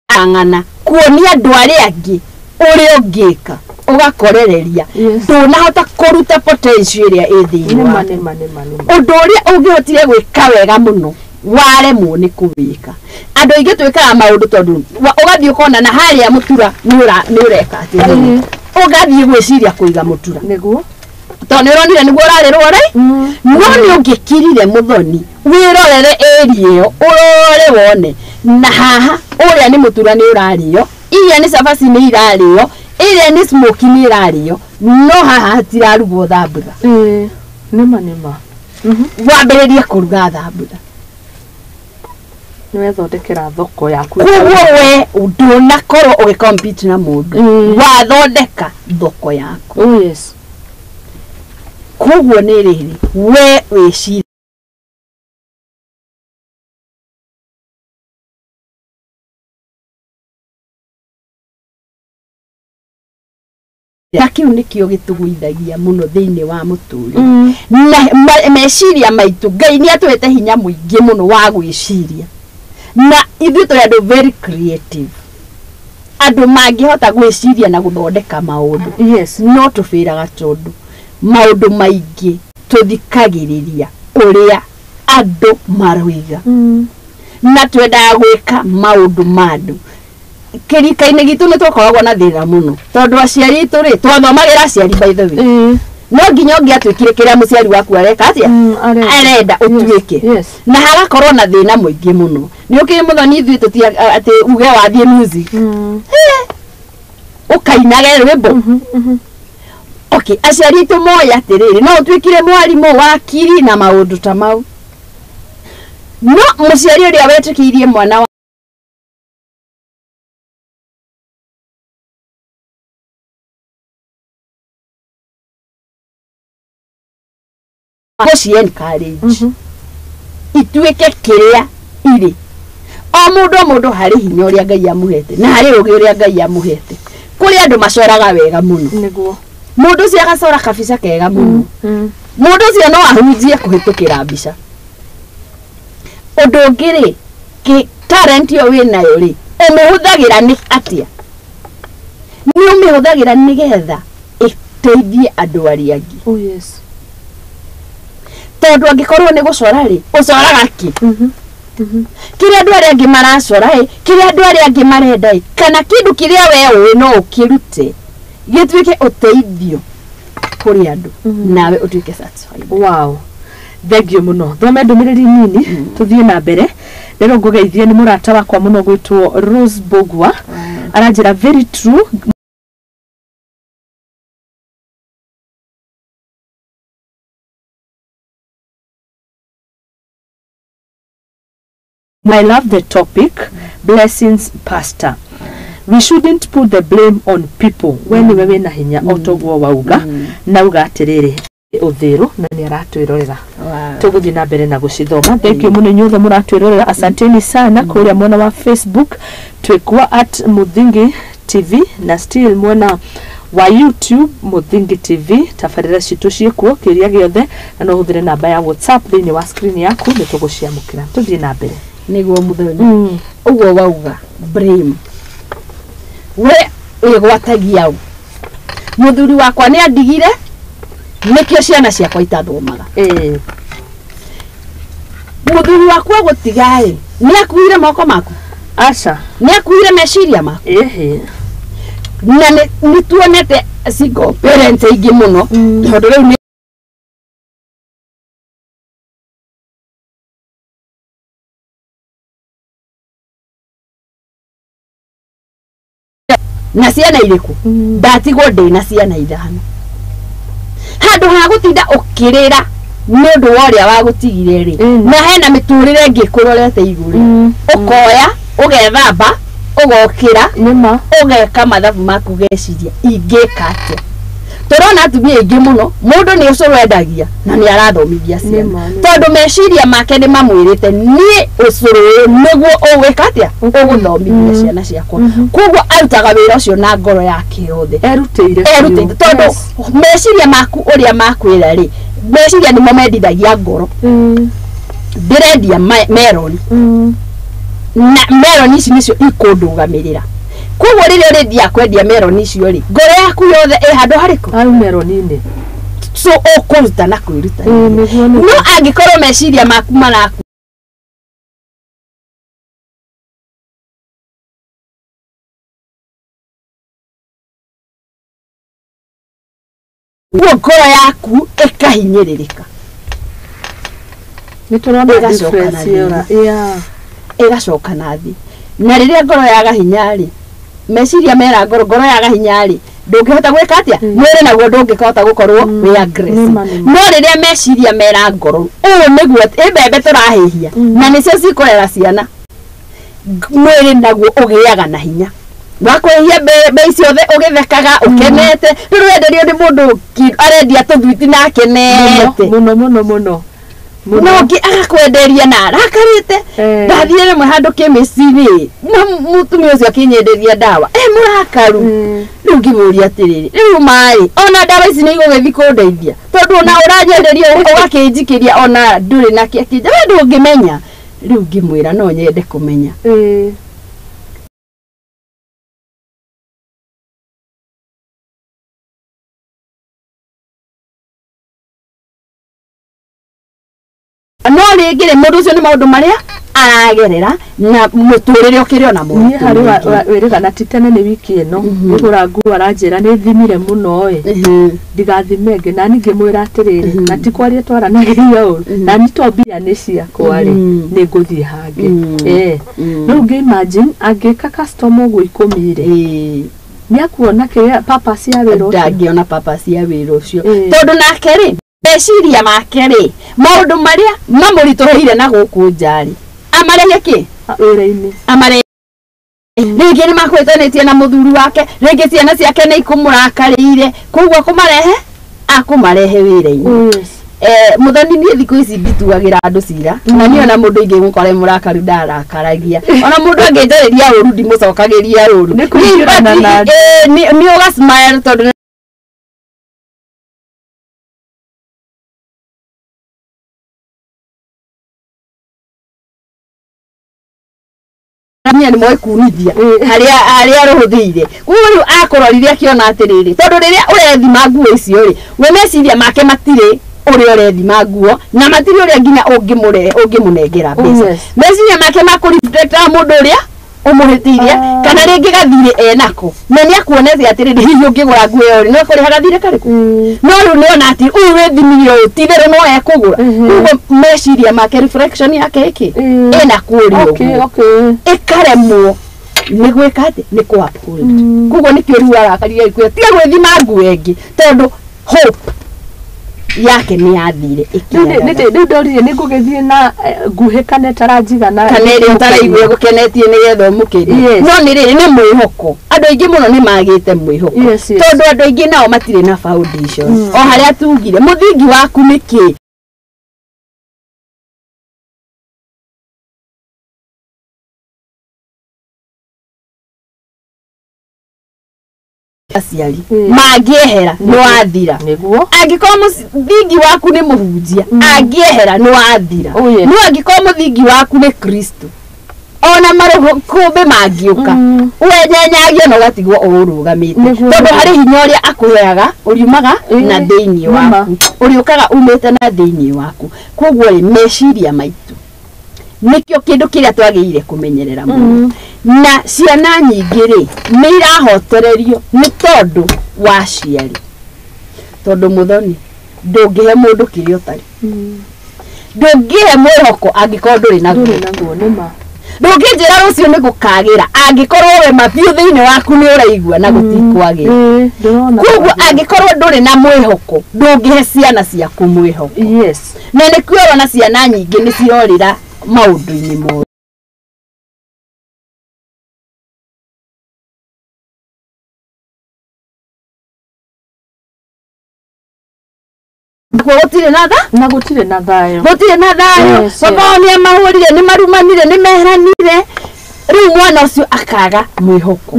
ang'ana kuonia andũ arĩa angĩ ũrĩa ũngĩka ũgakorereria ndũnahota kũruta potential ĩrĩa ĩ thĩinĩ waku. Ũndũ ũrĩa ũngĩhotire gwĩka wega mũno waremwo nĩ kũwĩka. Andũ aingĩ twĩkaga maũndũ tondũ ũgathiĩ ũkona na harĩa mũtura nĩ ũreka atĩ ũgathiĩ gwĩciria kũiga mũtura nĩguo tondũ nĩ ũronire nĩguo ũrarĩrwo rĩ no nĩ ũngĩkirire mũthoni wĩrorere area ĩyo ũrore wone na haha ũrĩa nĩ mũtura nĩ ũrarĩo iria nĩ cabaci nĩ irarĩo ĩrĩa nĩ smoky nĩ ĩrarĩo no haha hatirarugwo thambutha. Nĩma nĩma wambĩrĩrie kũruga thambutha nĩwethondekera thoko yaku. Koguo we ndũnakorwo ũgĩcompete na mũndũ wathondeka thoko yaku. Oh yes. Koguo nĩ rĩrĩ we wĩcirie na kĩu nĩkĩo gĩtũgũithagia mũno thĩinĩ wa mũtũrĩre na meciria maitũ. Ngai nĩ atũhete hinya mũingĩ mũno wa gwĩciria na ithuĩ tũrĩ andũ very creative andũ mangĩhota gwĩciria na gũthondeka maũndũ. Yes. No tũbĩraga tondũ maũndũ maingĩ tũthikagĩrĩria ũrĩa andũ maroiga na twendaga gwĩka maũndũ ma andũ. Kĩrika-inĩ gitũ nĩ twakoragwo na thĩna mũno tondũ aciari aitũ rĩ twathomagĩra aciari by the way no nginya ũngĩatuĩkire kĩrĩa mũciari waku areka atĩa arenda ũtuĩke na hagakorwo na thĩna mũingĩ mũno. Nĩ ũkĩrĩ mũthoni ithuĩ tũti atĩ uge wathiĩ music ũkainage rwĩmbo. Okay, aciari aitũ moĩ atĩrĩrĩ no ũtuĩkire mwarimũ wakiri na maũndũ ta mau no mũciari ũrĩa wetĩkĩirie mwana gũci encourage ituĩke kĩrĩa irĩ. O mũndũ harĩ hinya ũrĩa Ngai amũhete na harĩ ũgĩ ũrĩa Ngai amũhete. Kũrĩ andũ macoraga wega mũno nĩguo mũndũ ũcio agacora kabica kega mũno mũndũ ũcio no ahunjie kũhĩtũkĩra mbica. Ũndũ ũngĩ rĩ talent ĩyo wĩnayo rĩ Ũmĩhũthagĩra nĩ atĩa? Nĩ ũmĩhũthagĩra nĩgetha ĩteithie andũ arĩa angĩ. Oh yes. Tondũ angĩkorwo nĩ gũcora rĩ, ũcoraga kĩ? Mhm. Mhm. Kĩrĩa andũ arĩa angĩ maracora ĩ, kĩrĩa andũ arĩa angĩ marenda ĩ, kana kĩndũ kĩrĩa we ũĩ no ũkĩrute gĩtuĩke ũteithio kũrĩ andũ, nawe ũtuĩke satisfied. Wow, thengio mũno. Thome ndũmĩrĩri nini tũthiĩ na mbere. Rĩrĩ ngũgeithie nĩ mũrata wakwa mũno gwĩtwo Rose Bogwa, aranjĩra very true. I love the topic. Blessings, Pastor. We shouldn't put the blame on people. We nĩwe wĩna hinya o toguo wauga nauga atĩrĩrĩ ũthĩrũ na nĩ aratwĩrorera. Tũgũthiĩ na mbere na gũcithoma. Thank you mũno inyuothe mũratwĩrorera, asanteni sana. Kũrĩa mwena wa Facebook twĩkuo at Muthingi TV na still mwena wa YouTube Muthingi TV. Tabarĩra citũ ciĩkuo, kĩũria gĩothe na no ũhũthĩre namba ya WhatsApp thĩinĩ wa screen yaku, nĩ tũgũciamũkĩra. Tũthiĩ na mbere. Nĩguo mũthoni, ũguo wauga blame, we wĩgwatagia ũ? Mũthuri wakwa nĩ andigire, nĩkĩo ciana ciakwa itathomaga. Mũthuri wakwa gũtiga-ĩ, nĩ akuire moko maku? Aca. Nĩ akuire meciria maku? Ĩhĩ. Na nĩ tuonete single parents aingĩ mũno, tondũ rĩu nĩ na ciana irĩkũ, ndatigwo ndĩ na ciana ithano. Handũ ha gũtinda ũkĩrĩra nĩ ũndũ wa ũrĩa wagũtigire rĩ, na hena mĩtũrĩre ĩngĩ ĩkũrorete igũrũ, ũkoya ũgethamba, ũgokĩra, nĩma, ũgeka mathabu maku, ũgeciria ingĩka atĩa. Tũrona atumia aingĩ mũno, mũndũ nĩ ũcũrũ endagia na nĩ arathomithia ciana, Nĩma, nĩma. tondũ meciria make nĩ mamwĩrĩte niĩ ũcũrũ ũyũ nĩguo ũgwĩka atĩa, ũgũthomithia ciana ciakwa. Koguo arutaga wĩra ũcio na ngoro yake yothe. Erutĩire. Erutĩte, tondũ meciria maku ũrĩa makwĩra rĩ, meciria nĩmo mendithagia ngoro. Ndĩrendia meroni, na meroni ici nĩcio ikũndũgamĩrĩra. Koguo rĩrĩa ũrĩthiaga kwendia meroni icio rĩ, ngoro yaku yothe ĩ handũ harĩkũ? Au meroni-inĩ. So ũkũruta na kwĩruta. Nĩguo, nĩguo. No angĩkorwo meciria maku maraku guo, ngoro yaku ĩkahinyĩrĩrĩka. Nĩ tũrona Ĩgacoka difference na ĩyo. thĩ. Yeah. Ĩgacoka na thĩ, na rĩrĩa ngoro yaga hinya rĩ, meciria mera ngoro, ngoro yaga hinya rĩ, ndũngĩhota gwĩka atĩa? Mwĩrĩ naguo ndũngĩhota gũkorwo wĩ aggressive. Nĩma, nĩma. No rĩrĩa meciria mera ngoro ũũ nĩguo ĩ mbembe tũrahĩhia na nĩcio cikũrera ciana, mwĩrĩ naguo ũgĩaga na hinya wa kwĩhia mbembe ciothe ũgĩthekaga ũkenete. Rĩu wenderio nĩ mũndũ arendia tũthwiti na akenete. Mũno mũno mũno mũno. No ũngĩ agakwenderia na arakarĩte. Ndathire rĩmwe handũ kĩmĩci-rĩ, na mũtumia ũcio akĩnyenderia ndawa e mũrakaru. Rĩu ngĩmũria atĩrĩrĩ, rĩu maĩ ona ndawa ici nĩ igũgĩthiĩ kũndeithia, tondũ ona ũranyenderia ũgakĩnjikĩria ona ndũrĩ na kĩ, akĩnja we ndũngĩmenya. Rĩu ngĩmwĩra no nyende kũmenya. No rĩngĩ rĩ, mũndũ ũcio nĩ maũndũ marĩa aragerera na mũtũrĩre ũkĩrĩ ona Niĩ moritũ harĩ maingĩ. wĩrĩga na ti tene, nĩ wiki ĩno ngũgũra nguo, aranjĩra nĩ thimire mũno ĩ, ndigathime ĩngĩ. Nani ngĩmwĩra atĩrĩrĩ, na ti kwaria twaranagĩria ũru, nani to mbia nĩ ciakwa rĩ, nĩ ngũthiĩ hangĩ. Rĩu ngĩ imagine angĩka customer ũguo 10 rĩ, nĩ akuona kĩrĩa purpose ya wĩra ũcio? Ndangĩona purpose ya wĩra ũcio, tondũ nake rĩ, meciria make rĩ, maũndũ marĩa mamũritũhĩire na gũkũ nja rĩ, amarehe kĩ? Wĩra-inĩ. Amarehe. Rĩngĩ nĩ makwĩtanĩtie na mũthuri wake, rĩngĩ ciana ciake nĩ ikũmũrakarĩire, koguo akũmarehe akũmarehe wĩra-inĩ. Oh, yes. Mũthoni, niĩ thikũ ici ndituagĩra andũ cira, na niĩ ona mũndũ ingĩmũkora e mũrakaru ndarakaragia, ona mũndũ angĩnjarĩria ũru ndimũcokagĩria ũru. Nĩ kũingĩrana na andũ. Nĩ ũga smile tondũ Atumia nĩ moĩ kunithia harĩa harĩa rũhũthĩire. Koguo rĩu akũrorire akĩona atĩrĩrĩ, tondũ rĩrĩa ũrethima nguo icio rĩ, we meciria make matirĩ ũrĩa ũrethima nguo na matirĩ ũrĩa nginya ũngĩmũre ũngĩmũnengera mbeca. Meciria make makũreflectaga mũndũ ũrĩa ũmũhĩtĩirie kana rĩngĩ gathirĩ enako, na nĩ akuonetie atĩrĩrĩ, hihi ũngĩgũra nguo ĩyo rĩ, no kũrĩha gathirĩ karĩkũ? No rĩu nĩona atĩ ũyũ wĩthimire ũũ ti-itherũ no ekũgũra. Koguo meciria make, reflection yake ĩkĩ ĩna kũrĩa ũguo ĩkaremwo nĩ gwĩka atĩ nĩ kũ uphold. Koguo nĩkĩo rĩu arakarire gĩkuũ, tiga gwĩthima nguo ĩngĩ, tondũ hope yake nĩ yathire ĩkĩagaga. Rĩu ndoririe nĩ ngũgĩthiĩ na nguhĩ kana ĩtaranjigana. Kana ĩrĩa ũtaraigua gũkenetie nĩgetha ũmũkenie. No nĩ rĩrĩ, nĩ mwĩhoko, andũ aingĩ mũno nĩ magĩte mwĩhoko, tondũ andũ aingĩ nao matirĩ na foundation. O harĩa tugire, mũthingi waku nĩ kĩ? Aciari mangĩehera nĩ wathira. Angĩkorwo mũthingi waku nĩ mũhunjia, angĩehera nĩ wathira. No angĩkorwo mũthingi waku nĩ Kristo, ona marũkũmbĩ mangĩũka, wenyenyagia na ũgatigwo ũrũgamĩte, tondũ harĩ hinya ũrĩa akũheaga ũriumaga na thĩinĩ waku, ũrĩũkaga umĩte na thĩinĩ waku. Koguo rĩ, meciria maitũ nĩkĩo kĩndũ kĩrĩa twagĩrĩire kũmenyerera mũno. Na ciana nyingĩ rĩ, nĩ irahotererio nĩ tondũ wa aciari, tondũ mũthoni ndũngĩhe mũndũ kĩrĩa ũtarĩ. Ndũngĩhe mwĩhoko angĩkorwo ndũrĩ naguo. Ndũrĩ naguo, nĩ ma. Ndũngĩnjĩra rũciũ nĩ gũkagĩra angĩkorwo we mabiũ thĩinĩ waku nĩ ũraigua na gũtikwagĩra. Ndĩrona. Koguo angĩkorwo ndũrĩ na mwĩhoko, ndũngĩhe ciana ciaku mwĩhoko. Na nĩkĩo ũrona ciana nyingĩ nĩ cirorĩra maũndũ-inĩ moru. Nakuo gũtirĩ na tha. Na gũtirĩ na thayũ. Gũtirĩ na thayũ. Baba wao nĩ amahũrire, nĩ marumanire, nĩ meheranire. Rĩu mwana ũcio akaga mwĩhoko,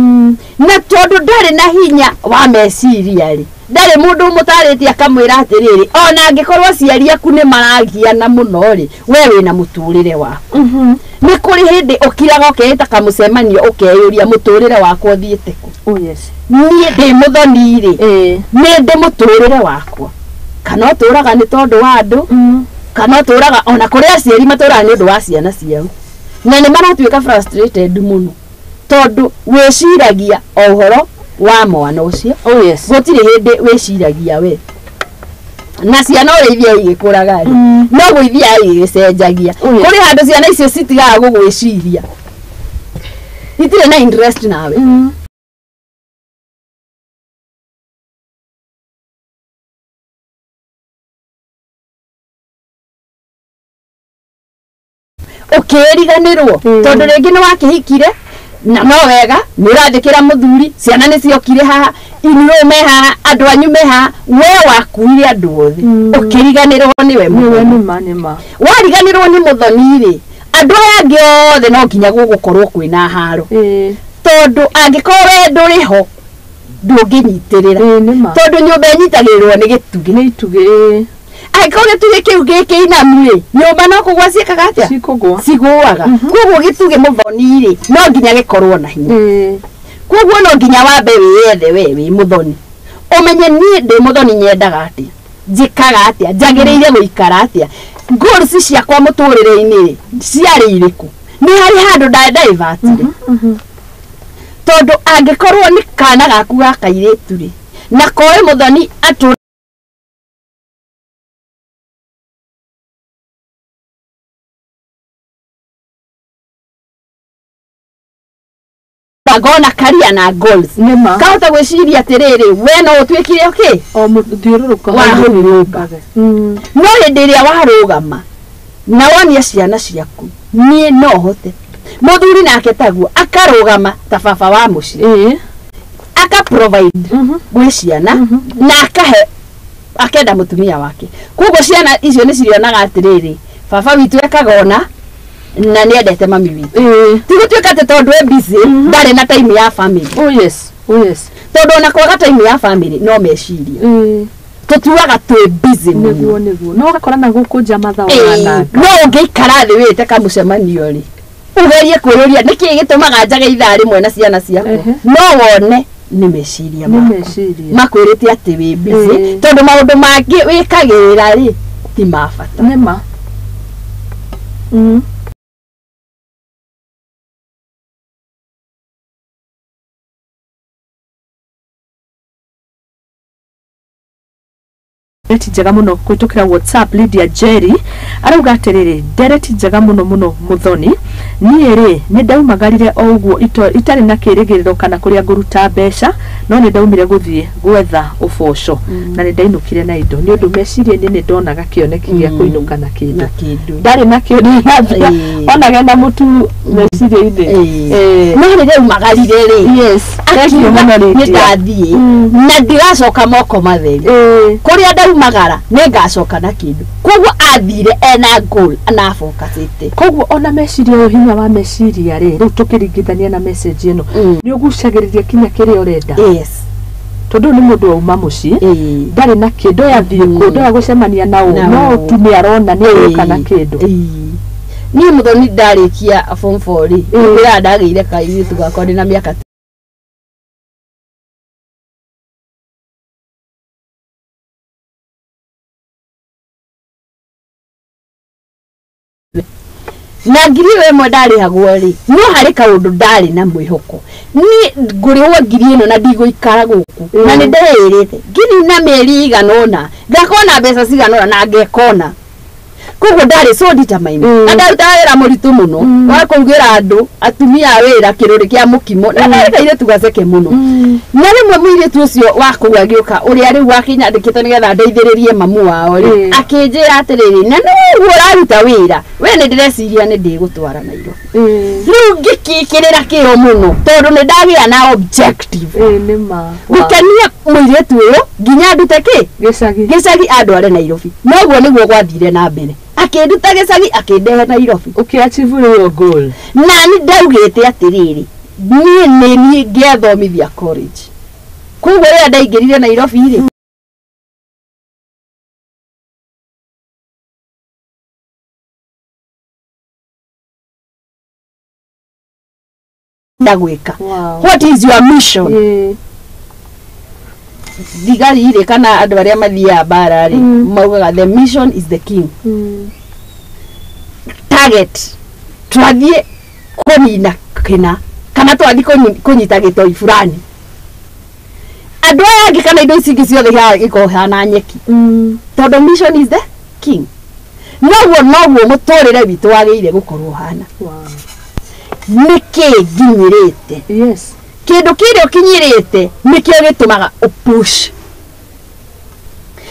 na tondũ ndarĩ na hinya wa meciria rĩ, ndarĩ mũndũ ũmũtarĩtie akamwĩra atĩrĩrĩ, ona angĩkorwo aciari aku nĩ maragiana mũno rĩ, we wĩna mũtũrĩre waku. Nĩ kũrĩ hĩndĩ ũkiraga ũkeĩta kamũcemanio, ũkeyũria, mũtũrĩre wakwa ũthiĩte kũ? Niĩ ndĩ mũthoni rĩ, nĩ ndĩ mũtũrĩre wakwa, kana ũtũraga nĩ tondũ wa andũ, kana ũtũraga ona kũrĩ aciari matũraga nĩ ũndũ wa ciana ciao, na nĩ maratuĩka frustrated mũno, tondũ wĩciragia o ũhoro wa mwana ũcio, gũtirĩ hĩndĩ wĩciragia we. Na ciana ũrĩa ithiaga igĩkũraga rĩ, noguo ithiaga igĩcenjagia. Kũrĩ handũ ciana icio citigaga gũgwĩciria, itirĩ na interest nawe. Ũkĩriganĩrwo, tondũ rĩngĩ nĩ wakĩhikire na no wega nĩ ũrathĩkĩra mũthuri, ciana nĩ ciokire haha, inyuĩ me haha, andũ anyu me haha, we wakuire andũ othe, ũkĩriganĩrwo nĩwe Nĩwe. mũthoni. Nĩ ma, nĩ ma. Wariganĩrwo nĩ mũthoni rĩ, andũ aya angĩ othe no nginya gũgũkorwo kwĩna haro, tondũ angĩkorwo we ndũrĩ ho, ndũngĩnyitĩrĩra. Nĩ ma. Tondũ nyũmba ĩnyitagĩrĩrwo nĩ gĩtugĩ. Nĩ itugĩ. Angĩkorwo gĩtugĩ kĩu gĩkĩinamu rĩ, nyũmba no kũgwa ciĩkaga atĩa? Cikũgwa. Cigũaga. Koguo gĩtugĩ mũthoni rĩ, no nginya gĩkorwo na hinya. Koguo no nginya wambe wĩyethe we wĩ mũthoni, ũmenye niĩ ndĩ mũthoni nyendaga atĩa, njĩkaga atĩa, njagĩrĩire gũikara atĩa, goals ciakwa mũtũrĩre-inĩ rĩ ciarĩ irĩkũ, nĩ harĩ handũ ndaivatire. Tondũ angĩkorwo nĩ kana gaku ga kairĩtu rĩ, na koĩ mũthoni atũ ngona career na goals, Nĩ ma. kahota gwĩciria atĩrĩrĩ, we no ũtuĩkire okay O mũthiũrũrũko. Wa hau nyũmba. No hĩndĩ ĩrĩa warũgama na wonia ciana ciaku niĩ no hote, mũthuri nake taguo akarũgama ta baba wa mũciĩ, aka provide gwĩ ciana na akahe akenda mũtumia wake. Koguo ciana icio nĩ cirionaga atĩrĩrĩ, baba witũ ekaga ona na nĩ endete mami witũ. Ti gũtuĩka atĩ tondũ e busy ndarĩ na time ya family. Tondũ ona kwaga time ya family no meciria, tũtuaga twĩ busy mũno. Nĩguo, nĩguo, no ũgakora na gũkũ nja mathaa Ĩĩ, ũrananga. no ũngĩikara thĩ wĩte kamũcemanio rĩ, Ugerie kwĩyũria nĩkĩĩ gĩtũmaga njage ithaa rĩmwe na ciana ciakwa. No wone nĩ meciria maku makwĩrĩte atĩ wĩ busy, tondũ maũndũ mangĩ wĩkagĩrĩra rĩ ti ma bata. Nĩma. Ndereti njega muno kwitukira WhatsApp. Lydia Jerry arauga atiriri, ndereti njega muno muno Muthoni, niĩ rĩ nĩ ndaumagarire o ũguo itarĩ na kĩrĩgĩrĩro kana kũrĩa ngũruta mbeca, no nĩ ndaumire gũthiĩ gwetha ũboco na nĩ ndainũkire na indo, nĩ ũndũ meciria-inĩ nĩ ndonaga kĩoneki gĩa kũinũka na kĩndũ, ndarĩ na kĩndũ onaga na mũtu meciria-inĩ. No rĩrĩa umagarire rĩ, yes, akiuga nĩ ndathiĩ na ndiracoka moko matheri, kũrĩa ndaumagara nĩ ngacoka na kĩndũ. Koguo athire ena goal na focusĩte. Koguo ona meciria ũyũ, hinya wa meciria rĩ, rĩu tũkĩringithania na message ĩno, nĩ ũgucagĩrĩria kinya kĩrĩa ũrenda. Yes. Tondũ nĩ mũndũ wauma mũciĩ ndarĩ na kĩndũ, yathiĩ kũ ndoya gũcemania na ũ, no tu nĩ arona nĩ arũka na kĩndũ. Niĩ Muthoni ndarĩkia form 4 rĩ, ngwĩraga ndagĩire kairĩtu gakwa ndĩna mĩaka na 1000 ndarĩhagwo rĩ, no harĩ kaũndũ ndarĩ na mwĩhoko, niĩ ngũrĩhwo 1000 na ndigũikara gũkũ, na nĩ ndeĩrĩte ngiri na mĩeri igana ũna ngakorwo na mbeca cigana ũna na ngekona. Koguo ndarĩ so determined, na ndarutaga wĩra mũritũ mũno wa kũrugĩra andũ atumia a wĩra kĩrũrĩ kĩa mũkimo, na ndarĩ kairĩtu gaceke mũno. Na rĩmwe mũirĩtu ũcio wa kũu agĩũka, ũrĩa rĩu wakĩnyandĩkĩte nĩgetha ndeithĩrĩrie mamu wao rĩ, akĩnjĩra atĩrĩrĩ, na nĩguo ũraruta wĩra we, nĩ ndĩreciria nĩ ndĩgũtwara Nairobi. Rĩu ngĩkĩkĩrĩra kĩo mũno tondũ nĩ ndagĩa na objective gũkenia mũirĩtu ũyũ nginya ndute kĩ gĩcagi andware Nairobi. Noguo nĩguo gwathire na mbere, akĩnduta gĩcagi akĩndehe Nairobi. Ũkĩ-achieve your goal. Na nĩ ndaugĩte atĩrĩrĩ, niĩ nĩ niĩ ngĩethomithia college. Koguo rĩrĩa ndaingĩrire Nairobi rĩ, ndagwĩka. What is your mission? Thigari rĩ kana andũ arĩa mathiaga mbara rĩ, maugaga the mission is the king. Target twathiĩ kũnina kĩna kana twathiĩ kũnyita gĩtoi fulani, andũ aya angĩ kana indo ici ingĩ ciothe ikorwo hana nyeki, tondũ mission is the king. Noguo noguo mũtũrĩre witũ wagĩrĩire gũkorwo hana. Nĩkĩ nginyĩrĩte? Yes. Kĩndũ kĩrĩa ũkinyĩrĩte nĩkĩo gĩtũmaga ũpush.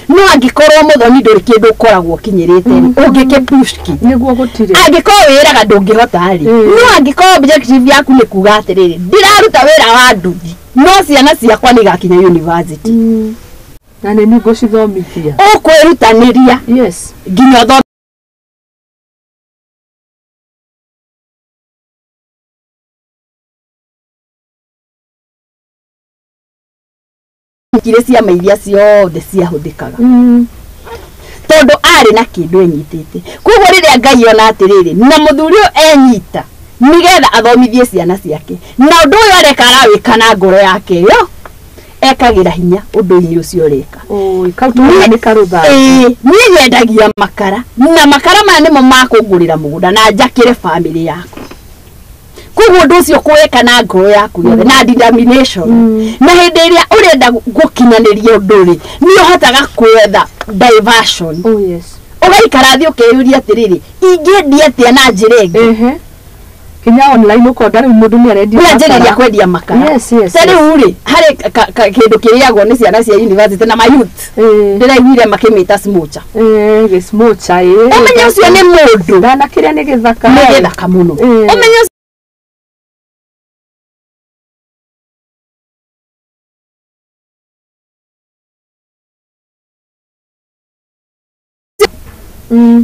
No angĩkorwo Muthoni ndũrĩ kĩndũ ũkoragwo ũkinyĩrĩte rĩ, ũngĩkĩ push kĩ? Nĩguo gũtirĩ. Angĩkorwo wĩraga ndũngĩhota rĩ, no angĩkorwo objective yaku nĩ kuga atĩrĩrĩ, ndĩraruta wĩra wa nduthi, no ciana ciakwa nĩ igakinya university. Na nĩ niĩ ngũcithomithia. Ũkwĩrutanĩria. Yes. Nginya ũthome. Kire ciama iria ciothe ciahũthĩkaga, tondũ arĩ na kĩndũ enyitĩte. Koguo rĩrĩa Ngai ona atĩrĩrĩ, na mũthuri ũyũ enyita nĩgetha athomithie ciana ciake, na ũndũ ũyũ areka arawĩka na ngoro yake yo, ekagĩra hinya ũndũ-inĩ ũcio ũreka. Kau tũrona nĩ karũtha. Niĩ nyendagia makara, na makara maya nĩmo makũngũrĩra mũgũnda na njakĩre bamĩrĩ yakwa. Koguo ũndũ ũcio kũwĩka na ngoro yaku yothe na determination, na hĩndĩ ĩrĩa ũrenda gũkinyanĩria ũndũ rĩ, nĩ ũhotaga kwetha diversion. Oh yes. Ũgaikara thĩ ũkeyũria atĩrĩrĩ, ingĩendia atĩa na njĩra ĩngĩ? Kinya online ũkonda rĩu mũndũ nĩ arendia makara. Kwendia makara. Yes, yes. Ta rĩu rĩ, harĩ kĩndũ kĩrĩagwo nĩ ciana cia university na mayouth. Ndĩraiguire makĩmĩta smocha. Gĩsmocha, ĩĩ. Ũmenye ũcio nĩ mũndũ. Ndana kĩrĩa nĩ gĩthaka. Nĩ gĩthaka mũno. Ũmenye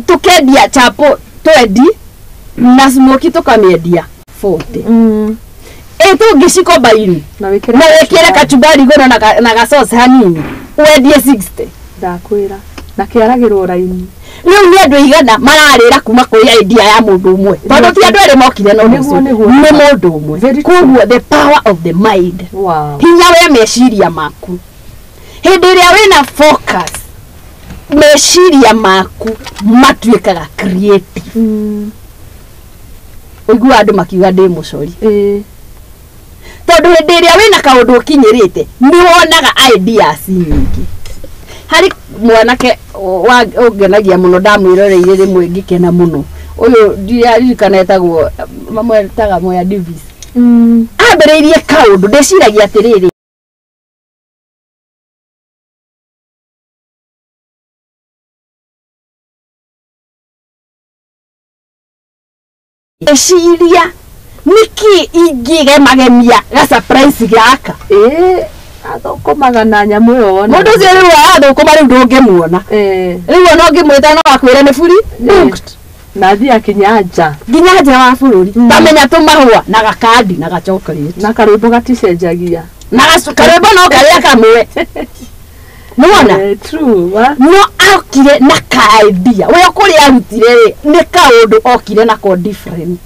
tukendia chapo 20 na smoki tukamĩendia 40. Ĩ tũngĩcikombaini na wĩkĩre kachumbari igũrũ na ga sauce hanini wendie 60. Ndakwĩra na kĩaragĩrwo raini. Rĩu nĩ andũ igana mararĩra kuma kũrĩ idea ya mũndũ ũmwe, tondũ ti andũ erĩ mokire na ũndũ Nĩguo, ũcio, nĩguo. nĩ mũndũ ũmwe. Very true. Koguo the power of the mind, Wow. hinya wa meciria maku, hĩndĩ ĩrĩa wĩna focus, meciria maku matuĩkaga creative. Ũiguaga andũ makiuga ndĩ mũcori, tondũ hĩndĩ ĩrĩa wĩna kaũndũ ũkinyĩrĩte, nĩ wonaga ideas nyingĩ. Harĩ mwanake ũngenagia mũno, ndamwĩroreire rĩmwe ngĩkena mũno. Ũyũ ndiaririkana etagwo, mamwetaga Moya Davis. Ambĩrĩirie kaũndũ, ndĩciragia atĩrĩrĩ, eciria nĩkĩ ingĩgemagemia ga surprise gaka. Ĩĩ, athũkũmaga na nyamũ ĩyo wona. Mũndũ ũcio rĩu arathũkũma, rĩu ndũngĩmuona. Rĩu ona ũngĩmwĩta no akwĩre nĩ fully booked. Na athiĩ akinya nja. Nginya nja wa bũrũri. Tamenya tũmahũa na gakandi na gachocolate Na karwĩmbo gaticenjagia. Na karwĩmbo no karĩa kamwe nĩwona. True wa. No okire na ka idea, we kũrĩa arutire rĩ, nĩ kaũndũ okire nako different.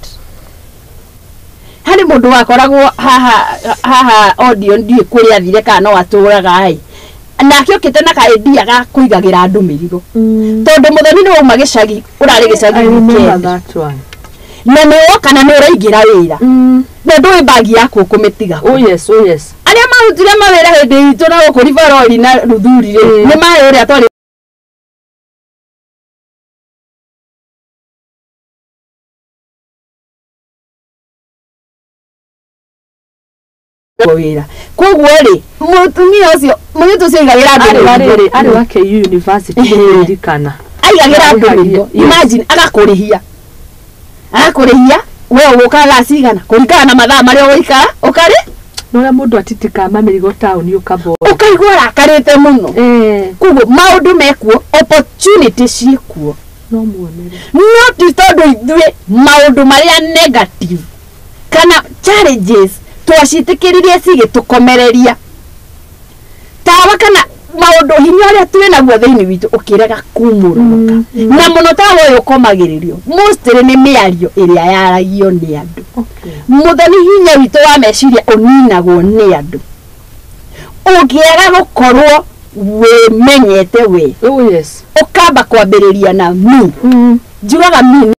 Harĩ mũndũ wakoragwo haha haha audio, ndiũĩ kũrĩa athire kana no atũraga ĩ, nake okĩte na ka idea ga kũigagĩra andũ mĩrigo, tondũ mũthoni nĩ wauma gĩcagi, ũrarĩ gĩcagi I remember weekend that one. Na nĩ woka na nĩ ũraingĩra wĩra na ndũĩ bagi yaku ũkũmĩtiga kũ. Oh yes, oh yes. Arĩa marutire mawĩra hĩndĩ itũ na gũkũ Rivaroli na Ruthuri rĩ, nĩ marĩ ũrĩa twarĩ wĩra. Koguo rĩ, mũtumia ũcio, mũirĩtu ũcio aigagĩra andũ Arĩ wa mĩrigo. rĩrĩ, arĩ wa KU University, nĩngũririkana. Aigagĩra andũ mĩrigo. Yes. Imagine, agakũrĩhia, agakũrĩhia we ũgũka thaa cigana kũringana na mathaa marĩa ũgũikara ũkarĩ. Na ũrĩa mũndũ atitikaga mamĩrigo taũni ũkabora. Ũkaigua ũrakarĩte mũno. Koguo maũndũ mekuo, opportunity ciĩkuo. No muonere. No ti tondũ ithuĩ maũndũ marĩa negative kana challenges twaciĩtĩkĩririe cigĩtũkomereria tawa, kana maũndũ hinya ũrĩa twĩ naguo thĩinĩ witũ ũkĩrega kumũrũka. Na mũno tawa ũyũ ũkomagĩrĩrio mostly nĩ mĩario ĩrĩa yaragio nĩ andũ. Mũthoni, hinya witũ wa meciria ũninagwo nĩ andũ ũngĩaga gũkorwo wĩmenyete we. Oh yes. Ũkamba kwambĩrĩria na me. Njugaga me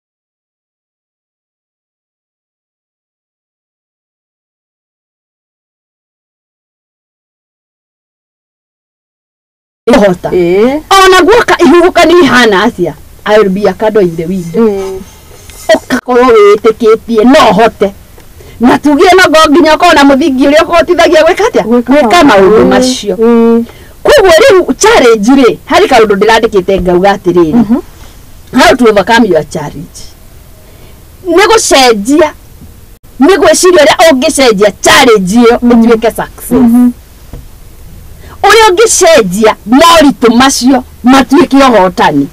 hota ona guoka ihuhũkanio ihana atĩa, I will be a candle in the wind. Ũgakorwo wĩtĩkĩtie no hote, na tugire no ngo nginya ũkorwo na mũthingi ũrĩa ũkũhotithagia gwĩka atĩa, gwĩka maũndũ macio. Koguo rĩu challenge rĩ, harĩ kaũndũ ndĩrandĩkĩte ngauga atĩrĩrĩ, how to overcome your challenge nĩ gũcenjia, nĩ gwĩciria ũrĩa ũngĩcenjia challenge ĩyo ĩtuĩke success, ũrĩa ũngĩcenjia moritũ macio matuĩke ũhotani.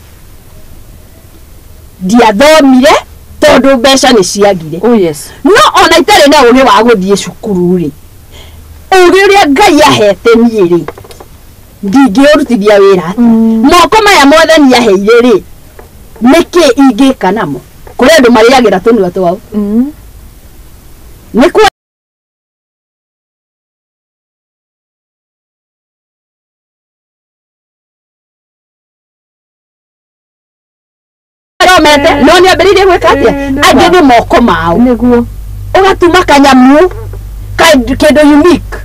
Ndiathomire tondũ mbeca nĩ ciagire. Oh yes. No ona itarĩ na ũgĩ wa gũthiĩ cukuru rĩ, ũgĩ ũrĩa Ngai ahete niĩ rĩ, ndingĩũrutithia wĩra atĩa? Moko maya Mwathani aheire rĩ, nĩkĩ ingĩka namo? Kũrĩ andũ marĩagĩra tũnua twao. Nĩ kwa aromete no nĩ ambĩrĩirie gwĩka atĩa? Nĩ Angĩ ma. nĩ moko mao. Nĩguo. Ũgatuma kanyamũ kĩndũ unique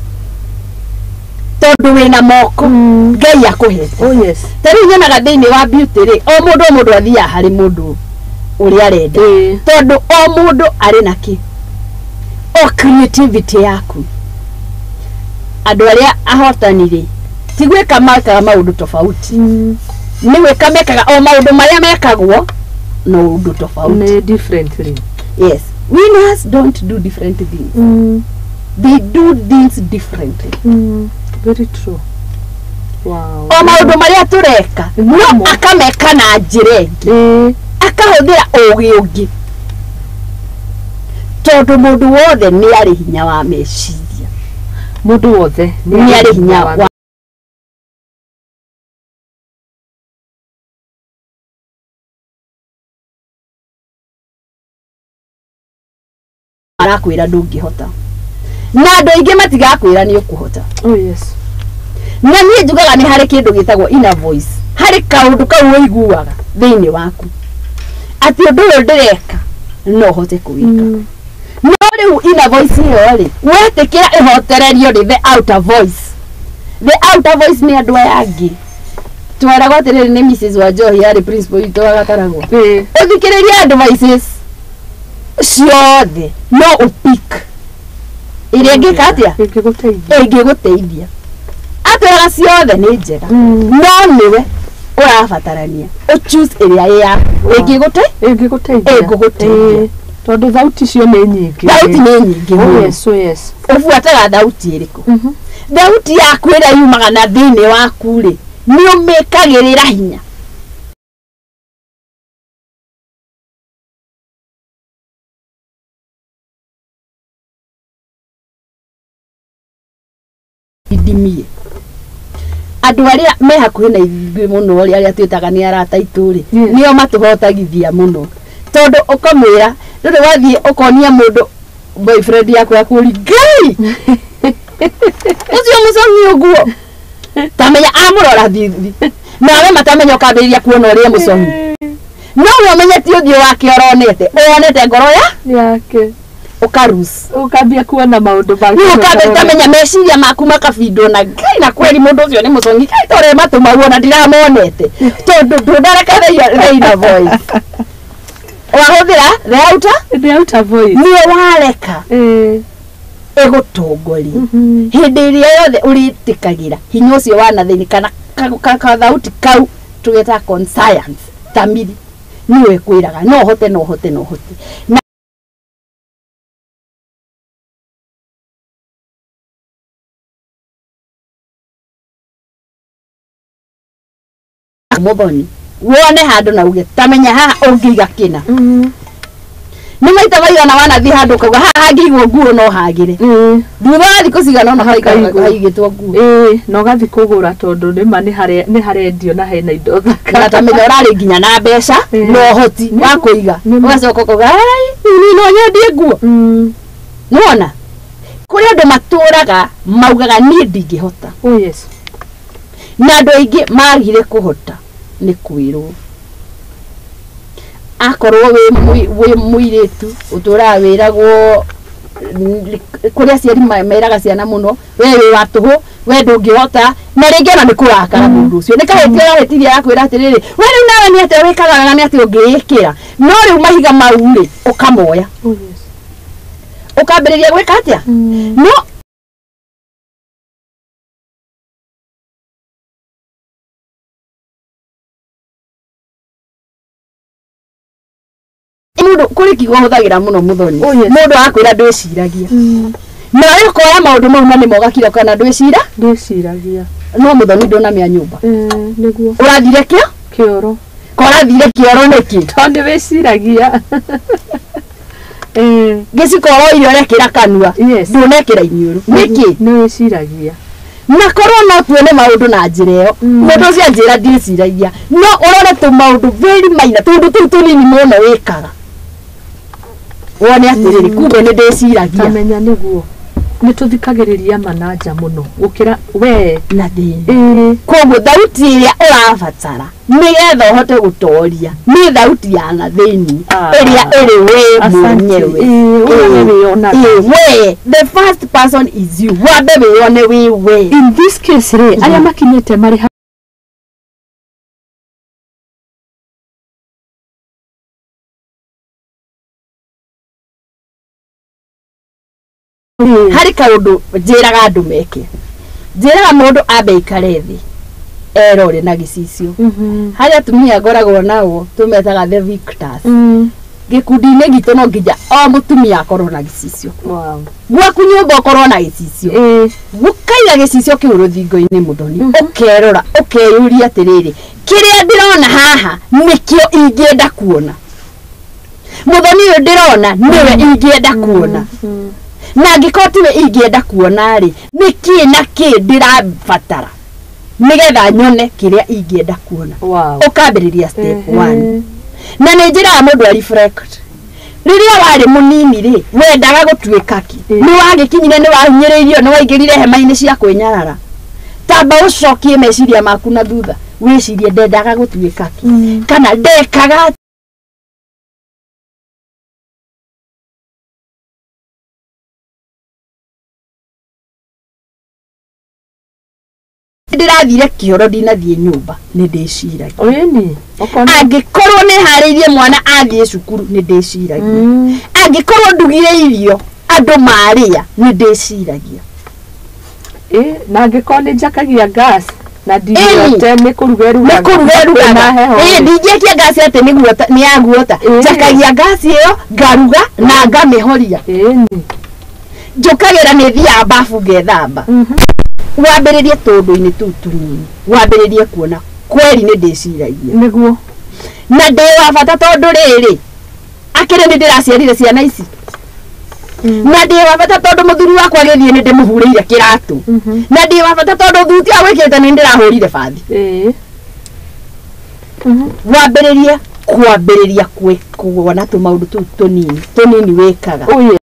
tondũ wĩna moko Ngai akũhete. Oh yes. Ta rĩu nyonaga thĩinĩ wa beauty rĩ, o mũndũ o mũndũ athiaga harĩ mũndũ ũrĩa arenda, tondũ o mũndũ arĩ na kĩ o creativity yaku. Andũ arĩa ahotani rĩ, ti gwĩka mekaga maũndũ tofauti, nĩ gwĩka mekaga o maũndũ marĩa mekagwo no ũndũ tofauti. Nĩ differently. Yes, winners don't do different things, they do things differently. Very true. Wow. O maũndũ marĩa tũreka, no Nĩmo. akameka na njĩra ĩngĩ, akahũthĩra ũgĩ ũngĩ, tondũ mũndũ wothe nĩ arĩ hinya wa meciria. Mũndũ wothe nĩ arĩ hinya wa marakwĩra ndũngĩhota na andũ aingĩ matigakwĩra nĩ ũkũhota. Oh yes. Na niĩ njugaga nĩ harĩ kĩndũ gĩtagwo inner voice, harĩ kaũndũ kau ũiguaga thĩinĩ waku atĩ ũndũ ũyũ ndĩreka no hote kũwĩka. No rĩu inner voice ĩyo rĩ, wetĩkĩra ĩhotererio nĩ the outer voice. The outer voice nĩ andũ aya angĩ tweragwo atĩrĩrĩ nĩ Mrs. Wanjohi arĩ principal witũ wa Gataragwa, ũthikĩrĩrie advices ciothe no ũpick ĩrĩa ĩngĩka atĩa, ĩngĩgũteithia. Atwĩraga ciothe nĩ njega no nĩwe ũrabatarania ũchoose ĩrĩa ĩ yaku ĩngĩgũteithia, tondũ thauti icio nĩ nyingĩ. Thauti nĩ nyingĩ mũno. Yes, oh yes. Ũbuataga thauti ĩrĩkũ? Thauti yaku ĩrĩa yumaga na thĩinĩ waku rĩ, nĩ ũmĩkagĩrĩra hinya. Idimie andũ arĩa me hakuhĩ na ithuĩ mũno rĩ, arĩa twĩtaga nĩ arata aitũ rĩ, nĩo matũhotagithia mũno, tondũ ũkamwĩra rĩrĩ wathiĩ ũkonia mũndũ boyfriend yaku akũri Ngai ũcio mũcong'i ũguo tamenya amũrora thithi nawe matamenya ũkambĩrĩria kuona ũrĩa mũcong'i, no we ũmenye ti ũthiũ wake ũronete, ũronete ngoro yake ũkarus ũkambia kuona maũndũ mangĩ, ũkambia tamenya meciria maku makabindwo na Ngai na kweri mũndũ ũcio nĩ mũcong'i Ngai tore matũ mau ona ndiramonete tondũ ndũndareka the inner voice. Wahũthĩra the outer voice nĩwe wareka ĩgũtongoria hĩndĩ ĩrĩa yothe ũrĩtĩkagĩra hinya ũcio wa na thĩinĩ kana kathauti kau tũgetaga conscience tamiri nĩwe ĩkwĩraga no hote no hote no hote. Na mũthoni wone handũ na uge tamenya haha ũngĩiga kĩna. Nĩ maita maigana wanathiĩ handũ ũkauga haha hangĩigwo nguo no hagĩre, thutha wa thikũ cigana ũna haigĩtwo nguo, na ũgathiĩ kũgũra tondũ nĩma nĩ harendio na hena indo thaka, na tamenya ũrarĩ nginya na mbeca na ũhoti wa kũiga, ũgacoka ũkauga ai niĩ no nyendie nguo. Nĩwona kũrĩ andũ matũraga maugaga niĩ ndingĩhota. Oh yes. Na andũ aingĩ magire kũhota nĩ kwĩrwo. Akorwo wĩ mũirĩtu ũtũraga wĩragwo kũrĩa aciari meraga ciana mũno, we wĩ wa tũhũ, we ndũngĩhota, na rĩngĩ ona nĩ kũrakara mũndũ ũcio nĩ kahĩtia ũrahĩtirie agakwĩra atĩrĩrĩ, we rĩu nawe nĩ atĩa wĩkaga wega, nĩ atĩa ũngĩĩkĩra, no rĩu mahiga mau rĩ ũkamoya ũkambĩrĩria gwĩka atĩa. No mundu kuri kiugo huthagira muno muthoni mundu akwira ndwiciragia nawe ukoya maundu mau na nimo gakira kana ndwiciragia no muthoni ndunamia nyumba niguo urathire kio kioro ko urathire kioro niki tondu wiciragia gicikoro irio urekira kanua ndunekira iniuru niki ni wiciragia na korwo no tuone maundu na njira iyo mundu ucio anjira ndiciragia no urore tu maundu very minor tundu tu tunini muno wikaga wone atiriri kumbe ni ndiciragia tamenya niguo ni tuthikagiriria mananja muno gukira we na thina koguo thauti iria urabatara nigetha uhote gutoria ni thauti ya na thini iria iri we mwenyewe we the first person is you wambe wiyone wi we in this case ri aria makinyite mari hari kaundu njiraga andu meke njiraga mundu ambe ikare thi erore na gicicio hari atumia ngoragwo nao tumetaga the victors gikundi-inĩ gitũ no nginya o mutumia akorwo na gicicio gwaku nyũmba ũkorwo na gicicio gũkaiga gicicio kĩu rũthingo-inĩ mũthoni ũkerora ũkeyũria atĩrĩrĩ kĩrĩa ndĩrona haha nĩkĩo ingĩenda kuona mũthoni ũyũ ndĩrona nĩwe ingĩenda kuona na angĩkorwo tiwe ingĩenda kuona rĩ nĩkĩ na kĩ ndĩrabatara nĩgetha nyone kĩrĩa ingĩenda kuona ũkambĩrĩria step 1 na nĩ njĩraga mũndũ a reflect Rĩrĩa warĩ mũnini rĩ, wendaga gũtuĩka kĩ? Nĩ wagĩkinyire, nĩ wahinyĩrĩirio, nĩ waingĩrire hema-inĩ cia kwĩnyarara. Tamba ũcokie meciria maku na thutha, wĩcirie ndendaga gũtuĩka kĩ, kana ndekaga ndĩrathire kĩoro ndinathiĩ nyũmba nĩ ndĩciragia. Angĩkorwo nĩ harĩirie mwana athiĩ cukuru nĩ ndĩciragia. Angĩkorwo ndugire irio andũ marĩa nĩ ndĩciragia. Na angĩkorwo nĩ njakagia gas na ndingĩote nĩ kũruga ĩrugaga. Ndingĩakia gas atĩ nĩ yaguota. Njakagia gas ĩyo ngaruga na ngamĩhoria. Njũkagĩra nĩ thiaga babu ngethamba. Wambĩrĩrie tũndũ-inĩ tũu tũnini, wambĩrĩrie kuona kweri nĩ ndĩciragia. Nĩguo. Na ndĩ wa bata tondũ rĩrĩ, akĩrĩ nĩ ndĩraciarire ciana ici. Na ndĩ wa bata tondũ mũthuri wakwa agĩthiĩ nĩ ndĩmũhurĩire kĩratũ. Na ndĩ wa bata tondũ thuti agwĩkĩrĩte nĩ ndĩrahũrire bathi. Wambĩrĩrie kwambĩrĩria kuona tũmaũndũ tũu tũnini tũnini wĩkaga.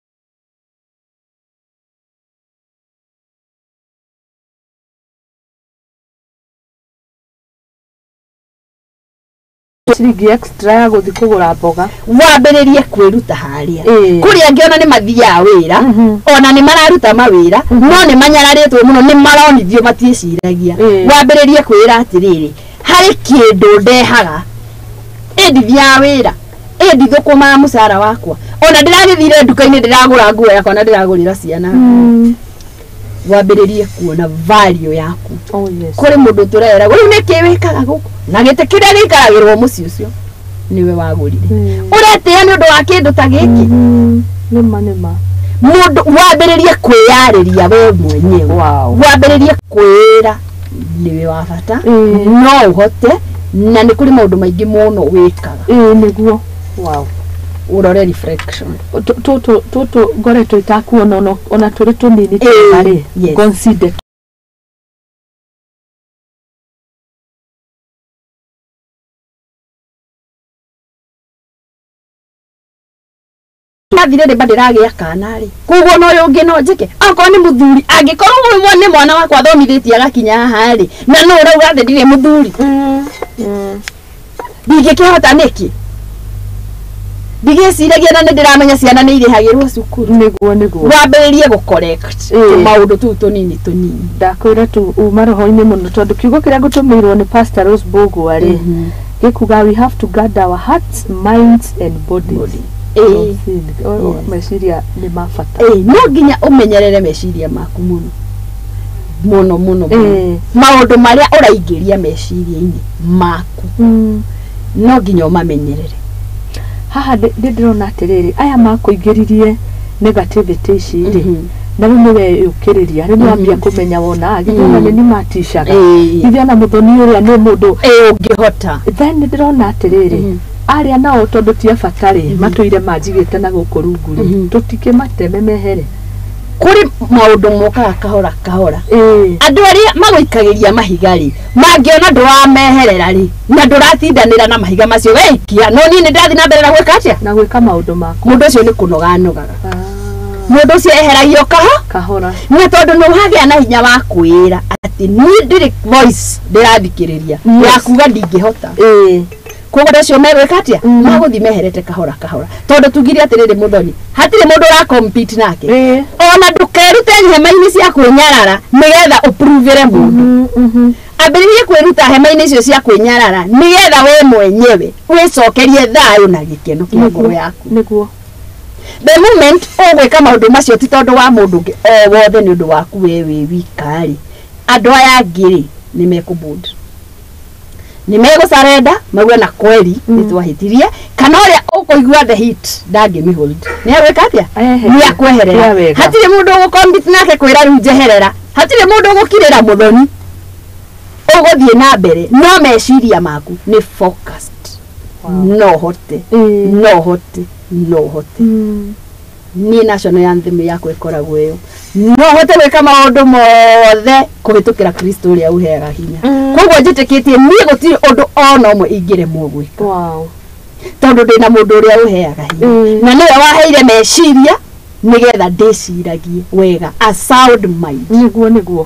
Ciringi extra ya gũthiĩ kũgũra mboga. Wambĩrĩrie kwĩruta harĩa. Kũrĩ angĩ ona nĩ mathiaga wĩra, ona nĩ mararuta mawĩra, no nĩ manyararĩtwo mũno, nĩ maronithio matiĩciragia. Wambĩrĩrie kwĩra atĩrĩrĩ, harĩ kĩndũ ndehaga, ĩ ndithiaga wĩra, ĩ ndithũkũmaga mũcara wakwa, ona ndĩragĩthire nduka-inĩ ndĩragũra nguo yakwa na ndĩragũrĩra ciana. Wambĩrĩrie kuona value yaku. Kũrĩ mũndũ tũreragwo rĩu nĩkĩ wĩkaga gũkũ, na gĩtĩ kĩrĩa gĩikaragĩrwo mũciĩ ũcio nĩwe wagũrire. Ũretĩĩa nĩ ũndũ wa kĩndũ ta gĩkĩ. Nĩma nĩma. Mũndũ wambĩrĩrie kwĩyarĩria we mwenyewe. Wambĩrĩrie kwĩra nĩwe wa bata, no ũhote, na nĩ kũrĩ maũndũ maingĩ mũno wĩkaga. Nĩguo. Wow. Urore reflection. Tũtũ ngoretwo itakuona ona tũrĩ tũnini tũrĩ consider. Ndathire rĩmba ndĩragĩa kana rĩ, koguo no ũyũ ũngĩ no njĩke. Akorwo nĩ mũthuri, angĩkorwo ũyũ nĩ mwana wakwa athomithĩtie agakinya haha rĩ, na nũ ũrauga atĩ ndirĩ mũthuri, ndingĩkĩhota nĩkĩ? Ndigĩciragia na nĩ ndĩramenya ciana nĩ irĩhagĩrwo cukuru. Nĩguo nĩguo. Wambĩrĩrie gũ correct tũmaũndũ tũu tũnini tũnini. Ndakwĩra tu uma roho-inĩ mũno tondũ kiugo kĩrĩa ngũtũmĩirwo nĩ Pastor Rose Mbũgua rĩ, gĩkuga we have to guard our hearts, minds and bodies. Meciria nĩ ma bata. No nginya ũmenyerere meciria maku mũno mũno mũno. Maũndũ marĩa ũraingĩria meciria-inĩ maku no nginya ũmamenyerere. Haha nĩ ndĩrona atĩrĩrĩ, aya makũingĩririe negativity ici rĩ, na rĩu nĩwe ũkĩrĩria, rĩu nĩwambia kũmenya wona githĩ ona nĩ maticaga, githĩ ona mũthoni ũrĩa nĩ mũndũ ũngĩhota. Then nĩ ndĩrona atĩrĩrĩ, arĩa nao tondũ ti a bata rĩ, matũire manjigĩte na gũkũ rungu rĩ, tũtikĩmateme mehere. Kũrĩ maũndũ mokaga kahora kahora. Andũ arĩa magũikagĩria mahiga rĩ, mangĩona ndũrameherera rĩ, na ndũratindanĩra na mahiga macio weikia, no niĩ nĩ ndĩrathiĩ na mbere na gwĩka atĩa? Na gwĩka maũndũ maku. Mũndũ ũcio nĩ kũnoga anogaga. Mũndũ ũcio eheragio kahora. Nĩ tondũ nĩ wagĩa na hinya wa kwĩra atĩ niĩ ndirĩ voice ndĩrathikĩrĩria ya kuga ndingĩhota. Koguo andũ acio megwĩka atĩa? Magũthiĩ meherete kahora kahora. Tondũ tugire atĩrĩrĩ mũthoni, hatirĩ mũndũ ũra compete nake. Ona ndũkerute hema-inĩ cia kwĩnyarara nĩgetha ũpruvĩre mũndũ. Ambĩrĩrie kwĩruta hema-inĩ icio cia kwĩnyarara nĩgetha we mwenyewe wĩcokerie thayũ na gĩkeno kĩa ngoro yaku. Nĩguo. The moment ũgwĩka maũndũ macio ti tondũ wa mũndũ ũngĩ o wothe, nĩ ũndũ waku we wĩ wika rĩ, andũ aya angĩ rĩ nĩ mekũboard, nĩ megũcarenda mauge na kweri nĩ twahĩtirie, kana ũrĩa ũkũigua the heat ndangĩmĩhold nĩ egwĩka atĩa? Nĩ akweherera. Hatirĩ mũndũ ũgũcompete nake kwĩra rĩu njeherera, hatirĩ mũndũ ũgũkirĩra mũthoni, ũgũthiĩ na mbere no meciria maku nĩ focused. No hote, no hote, no hote. Niĩ national anthem yakwa ĩkoragwo ĩyo, no hote gwĩka maũndũ mothe kũhĩtũkĩra Kristo ũrĩa ũheaga hinya. Koguo njĩtĩkĩtie niĩ gũtirĩ ũndũ ona ũmwe ingĩremwo gwĩka. Tondũ ndĩna mũndũ ũrĩa ũheaga hinya. Na nĩwe waheire meciria nĩgetha ndĩciragie wega, a sound mind. Nĩguo nĩguo.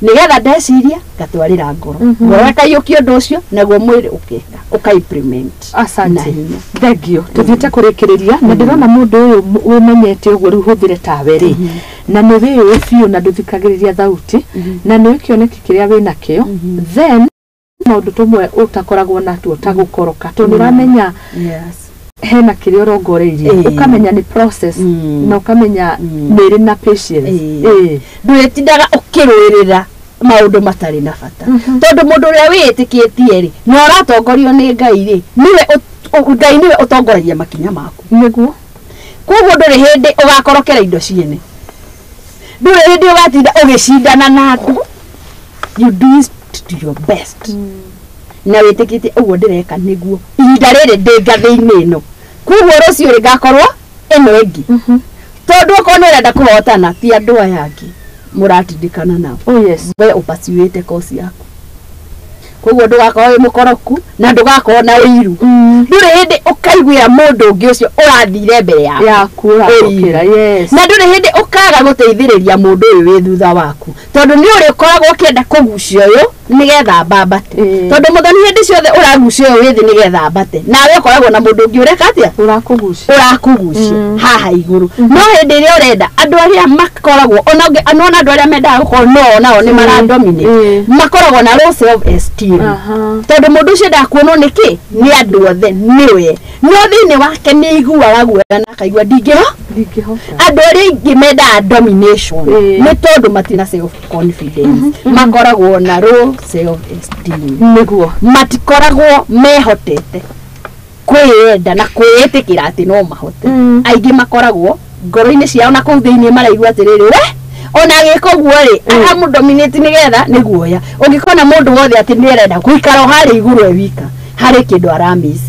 Nĩgetha ndeciria ngatwarĩra ngoro. Ngoro ĩkaiyũkia ũndũ ũcio naguo mwĩrĩ ũkeka, ũka implement. Asante. Thank you. Tuthiĩte kũrĩkĩrĩria na ndĩrona mũndũ ũyũ wĩmenyete ũguo rĩu hũthĩre tawe rĩ. Na nĩ wĩyũĩ biũ na ndũthikagĩrĩria thauti na nĩ kĩoneki kĩrĩa wĩnakĩo. Then maũndũ tũmwe ũtakoragwo natuo ta gũkoroka tondũ ũramenya hena kĩrĩa ũrongoreirie, ũkamenya nĩ process na ũkamenya nĩ ĩrĩ na patience. Ndũrĩtindaga ũkĩrũĩrĩra maũndũ matarĩ na bata. Tondũ mũndũ ũrĩa wĩĩtĩkĩtie rĩ na ũratongorio nĩ Ngai rĩ, nĩwe Ngai nĩwe ũtongoragia makinya maku. Nĩguo. Koguo ndũrĩ hĩndĩ ũgakorokera indo ciene. Ndũrĩ hĩndĩ ũgatinda ũgĩcindana na andũ. You do it to your best. Na wĩtĩkĩtie ũguo ndĩreka nĩguo ihinda rĩrĩ ndĩ ngathĩ-inĩ ĩno. Koguo rũciũ rĩgakorwo ĩno ĩngĩ. Tondũ okorwo nĩ ũrenda kũhotana ti andũ aya angĩ mũratindĩkana nao. Oh yes. We ũpaciwĩte kosi yaku. Koguo ndũgakorwo wĩ mũkoroku na ndũgakorwo na ũiru. Ndũrĩ hĩndĩ ũkaiguĩra mũndũ ũngĩ ũcio ũrathire mbere yaku ũracokera. Yes. Na ndũrĩ hĩndĩ ũkaga gũteithĩrĩria mũndũ ũyũ wĩ thutha waku. Tondũ nĩ ũrĩkoragwo ũkĩenda kũgucia ũyũ nĩgetha mbambate. Tondũ mũthoni hĩndĩ ciothe ũragucia ũyũ wĩ thĩ nĩgetha ambate. Nawe ũkoragwo na mũndũ ũngĩ ũreka atĩa? Ũrakũgucia. Ũrakũgucia haha igũrũ. No hĩndĩ ĩrĩa ũrenda andũ arĩa makoragwo ona ona andũ arĩa mendaga gũkorwo no nao nĩ maradominate. Makoragwo na low self esteem. Tondũ mũndũ ũcio ndakuonwo nĩkĩ? Nĩ andũ othe nĩwe. No thĩinĩ wake nĩ aiguaga guoya na akaigua ndingĩhota. Andũ arĩa aingĩ mendaga domination nĩ tondũ matirĩ self confidence. Makoragwo na low self esteem. Nĩguo. Matikoragwo mehotete kwĩyenda na kwĩĩtĩkĩra atĩ no mahote. Aingĩ makoragwo ngoro-inĩ ciao na kũu thĩinĩ maraigua atĩrĩrĩ we ona agĩka ũguo rĩ aramũdominate nĩgetha nĩ guoya. Ũngĩkona mũndũ wothe atĩ nĩ arenda gũikara o harĩa igũrũ e wika harĩ kĩndũ aramiss.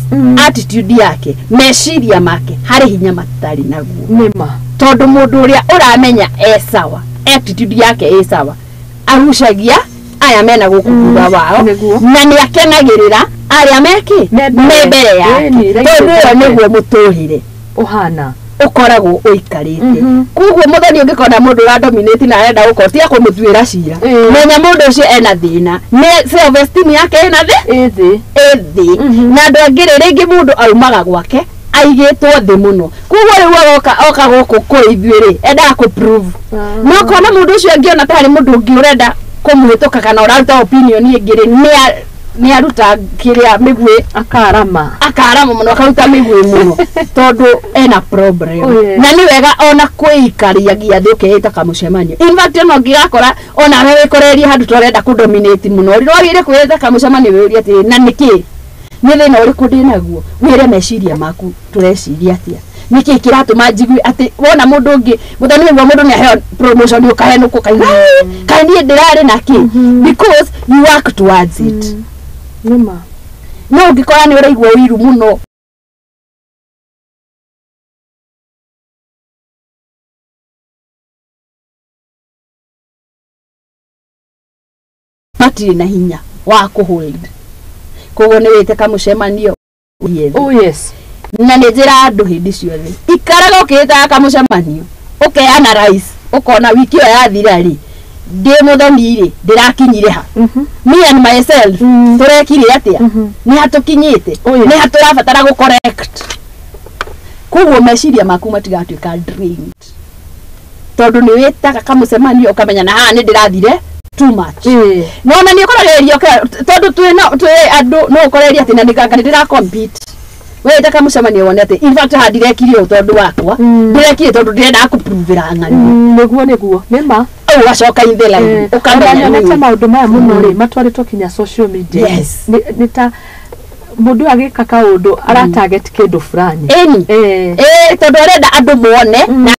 Attitude yake, meciria make harĩ hinya matarĩ naguo. Nĩma. Tondũ mũndũ ũrĩa ũramenya e sawa, attitude yake ĩ sawa, agucagia aya mena gũkũ thutha wao na nĩ akenagĩrĩra arĩa meki me mbere yake. Tondũ ũyũ nĩguo mũtũrĩre ũhana ũkoragwo ũikarĩte. Koguo mũthoni ũngĩkona mũndũ ũradominate na arenda gũkorwo tiga kũmũtuĩra cira. Menya mũndũ ũcio ena thĩna. Nĩ self esteem yake ĩna thĩ? Ĩ thĩ. Na andũ angĩ rĩ, rĩngĩ mũndũ aumaga gwake aigĩtwo thĩ mũno. Koguo rĩu agoka oka gũkũ kũrĩ ithuĩ rĩ, endaga kũ prove. No kona mũndũ ũcio angĩona tarĩ mũndũ ũngĩ ũrenda kũmũhĩtũka kana ũraruta opinion ĩngĩ rĩ, nĩ aruta kĩrĩa mĩguĩ akarama. Akarama mũno, akaruta mĩguĩ mũno tondũ ena problem. Na nĩ wega ona kwĩikariagia thĩ ũkeĩta kamũcemanio. In fact ona ũngĩgakora ona we wĩkorerie handũ tũrenda kũdominate mũno, wagĩrĩire kwĩĩta kamũcemanio wĩyũrie atĩrĩ, na nĩkĩ? Nĩ thĩna ũrĩkũ ndĩnaguo? Wĩre meciria maku tũreciria atĩa? Nĩkĩ kĩratũma njigue atĩ wona mũndũ ũngĩ mũthoni nĩguo mũndũ nĩ aheo promotion ũkahenũka ũkauga kaĩ niĩ ndĩrarĩ na kĩ? Because you work towards it. Nĩma. No ũngĩkora nĩ ũraigua ũiru mũno matirĩ na hinya wa kũhold. Koguo nĩ wĩte kamũcemanio. Oh yes. Na nĩ njĩra andũ hĩndĩ ciothe ikaraga ũkĩĩtaga kamũcemanio ũke-analyze ũkona wiki ĩyo yathira rĩ ndĩ mũthoni rĩ ndĩrakinyire ha. Me and myself tũrekire atĩa? Nĩ hatũkinyĩte? Nĩ hatũrabatara gũ correct? Koguo meciria maku matigatuĩka drained tondũ nĩ wĩtaga kamũcemanio ũkamenya na haha nĩ ndĩrathire too much. No na nĩ ũkorereria tondũ twĩ andũ no ũkorereria atĩ na nĩ ndĩra compete. Wĩta kamũcemanio wone atĩ in fact haha ndirekire ũũ tondũ wakwa ndirekire tondũ ndĩrendaga kũpruvĩra ng'ani. Nĩguo nĩguo nĩma. Ũgacoka in the line ũkamenya nyonete maũndũ maya mũno rĩ matwarĩtwo kinya social media. Nĩ ta mũndũ agĩka kaũndũ ara target kĩndũ fulani. Ĩni. Tondũ arenda andũ mone na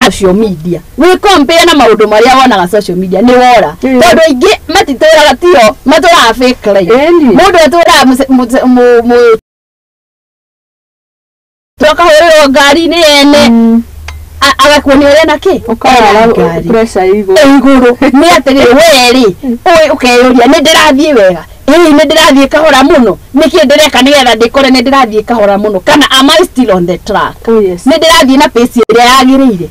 social media. We compare na maũndũ marĩa wonaga social media nĩ wora. Tondũ aingĩ matitũraga tio, matũraga fake life. Mũndũ atũraga mũtũkahũrĩrwo ngari-inĩ ene. Agakuonia ũrĩa na kĩ Ũkarara ngari pressure igũrũ. Igũrũ nĩ atĩrĩrĩ we rĩ ũkeyũria nĩ ndĩrathiĩ wega, ĩĩ nĩ ndĩrathiĩ kahora mũno, nĩkĩ ndĩreka nĩgetha ndĩkore nĩ ndĩrathiĩ kahora mũno, kana am I still on the track? Oh yes. Nĩ ndĩrathiĩ na pace ĩrĩa yagĩrĩire,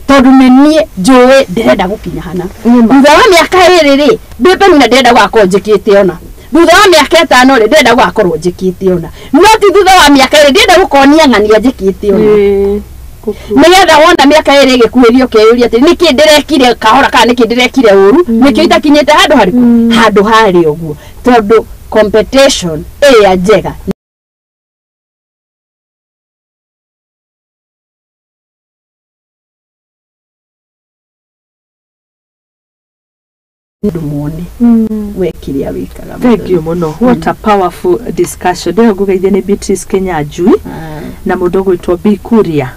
tondũ nĩ niĩ njũĩ ndĩrenda gũkinya hana. Nĩma. Thutha wa mĩaka 2 rĩ, ndĩ Penina ndĩrenda gũgakorwo njĩkĩte ona. Thutha wa mĩaka 5 rĩ, ndĩrenda gũgakorwo njĩkĩte ona. No ti thutha wa mĩaka 2 ndĩrenda gũkonia ng'ania njĩkĩte ona. Ĩĩ. Nĩgetha wona mĩaka 2 ĩgĩkuhĩrĩria ũkeyũria atĩ nĩkĩ ndĩrekire kahora kana nĩkĩ ndĩrekire ũru, nĩkĩo itakinyĩte handũ harĩkũ, handũ harĩ ũguo, tondũ competition ĩrĩa njega andũ mone we kĩrĩa wĩkaga. Thank you mũno. What a powerful discussion. Ndĩyo ngũgeithia nĩ Beatrice Kinyanjui na mũndũ ũgwĩtwo B Kuria.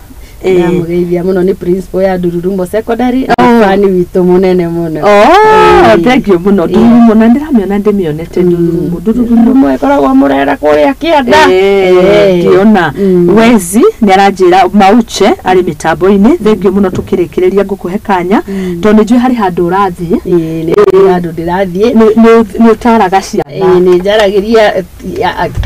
Ndamũgeithia mũno, nĩ principal ya Ndururumo Secondary, fani witũ mũnene mũno. Oh, thank you mũno. Ndururumo na ndĩramĩona, ndĩmĩonete Ndururumo. Ndururumo. Ndururumo ĩkoragwo Mũrera kũrĩa kĩanda. Ngĩona Wezi nĩ aranjĩra Mauche arĩ mĩtambo-inĩ. Thank you mũno. Tũkĩrĩkĩrĩria ngũkũhe kanya tondũ nĩ njũĩ harĩ handũ ũrathiĩ. Ĩĩ, nĩ handũ ndĩrathiĩ. Nĩ ũtaraga ciana. Nĩ njaragĩria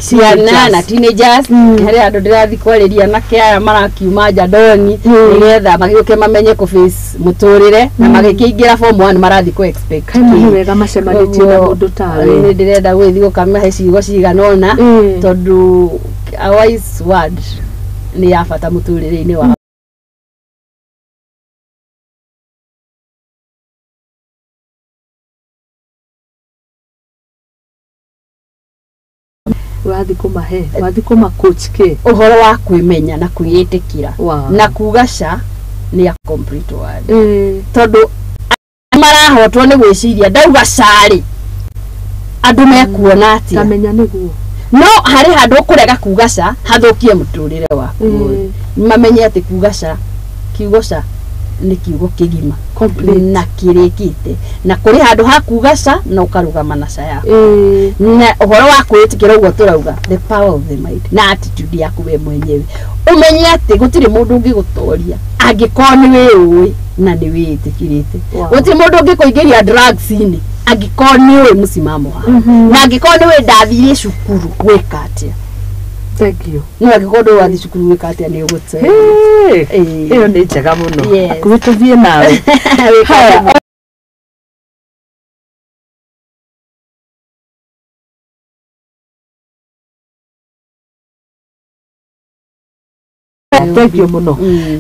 ciana na teenagers. Harĩ handũ ndĩrathiĩ kwarĩria anake aya marakiuma nja ndoni, nĩgetha magĩũke mamenye kũ face mũtũrĩre, na magĩkĩingĩra form 1 marathiĩ kũ expect Kaĩ nĩ kĩ. wega macemanĩtie na mũndũ tawe. Nĩ ndĩrenda gũgĩthiĩ gũkamahe ciugo cigana ũna, tondũ a wise word nĩ ya bata mũtũrĩre-inĩ wa Ũrathiĩ kũmahe, ũrathiĩ kũma coach kĩ? Ũhoro wa kwĩmenya na kwĩĩtĩkĩra na kuga ca nĩ a complete word, tondũ marahotwo nĩ gwĩciria ndauga carĩ andũ mekuona atĩa. Tamenya nĩguo. No harĩ handũ ũkũrega kuga ca hathũkie mũtũrĩre waku. Mamenye atĩ kuga ca, kiugo ca nĩ kiugo kĩgima Complete. na kĩrĩkĩte, na kũrĩ handũ ha kuga ca na ũkarũgama na ca yaku. Na ũhoro wa kwĩĩtĩkĩra ũguo tũrauga, the power of the mind na attitude yaku we mwenyewe, ũmenye atĩ gũtirĩ mũndũ ũngĩgũtoria angĩkorwo nĩ wĩũĩ na nĩ wĩĩtĩkĩrĩte. Gũtirĩ mũndũ ũngĩkũingĩria drugs-inĩ angĩkorwo nĩ ũĩ mũsimamo waku, na angĩkorwo nĩ ũĩ ndathire cukuru gwĩka atĩa. Thank you. No angĩkorwo ndũĩ wathiĩ cukuru gwĩka atĩa, nĩ ũgũte. Ĩyo nĩ njega mũno. Yes. Hakuhĩ tũthiĩ nawe. Haya. Thank you mũno.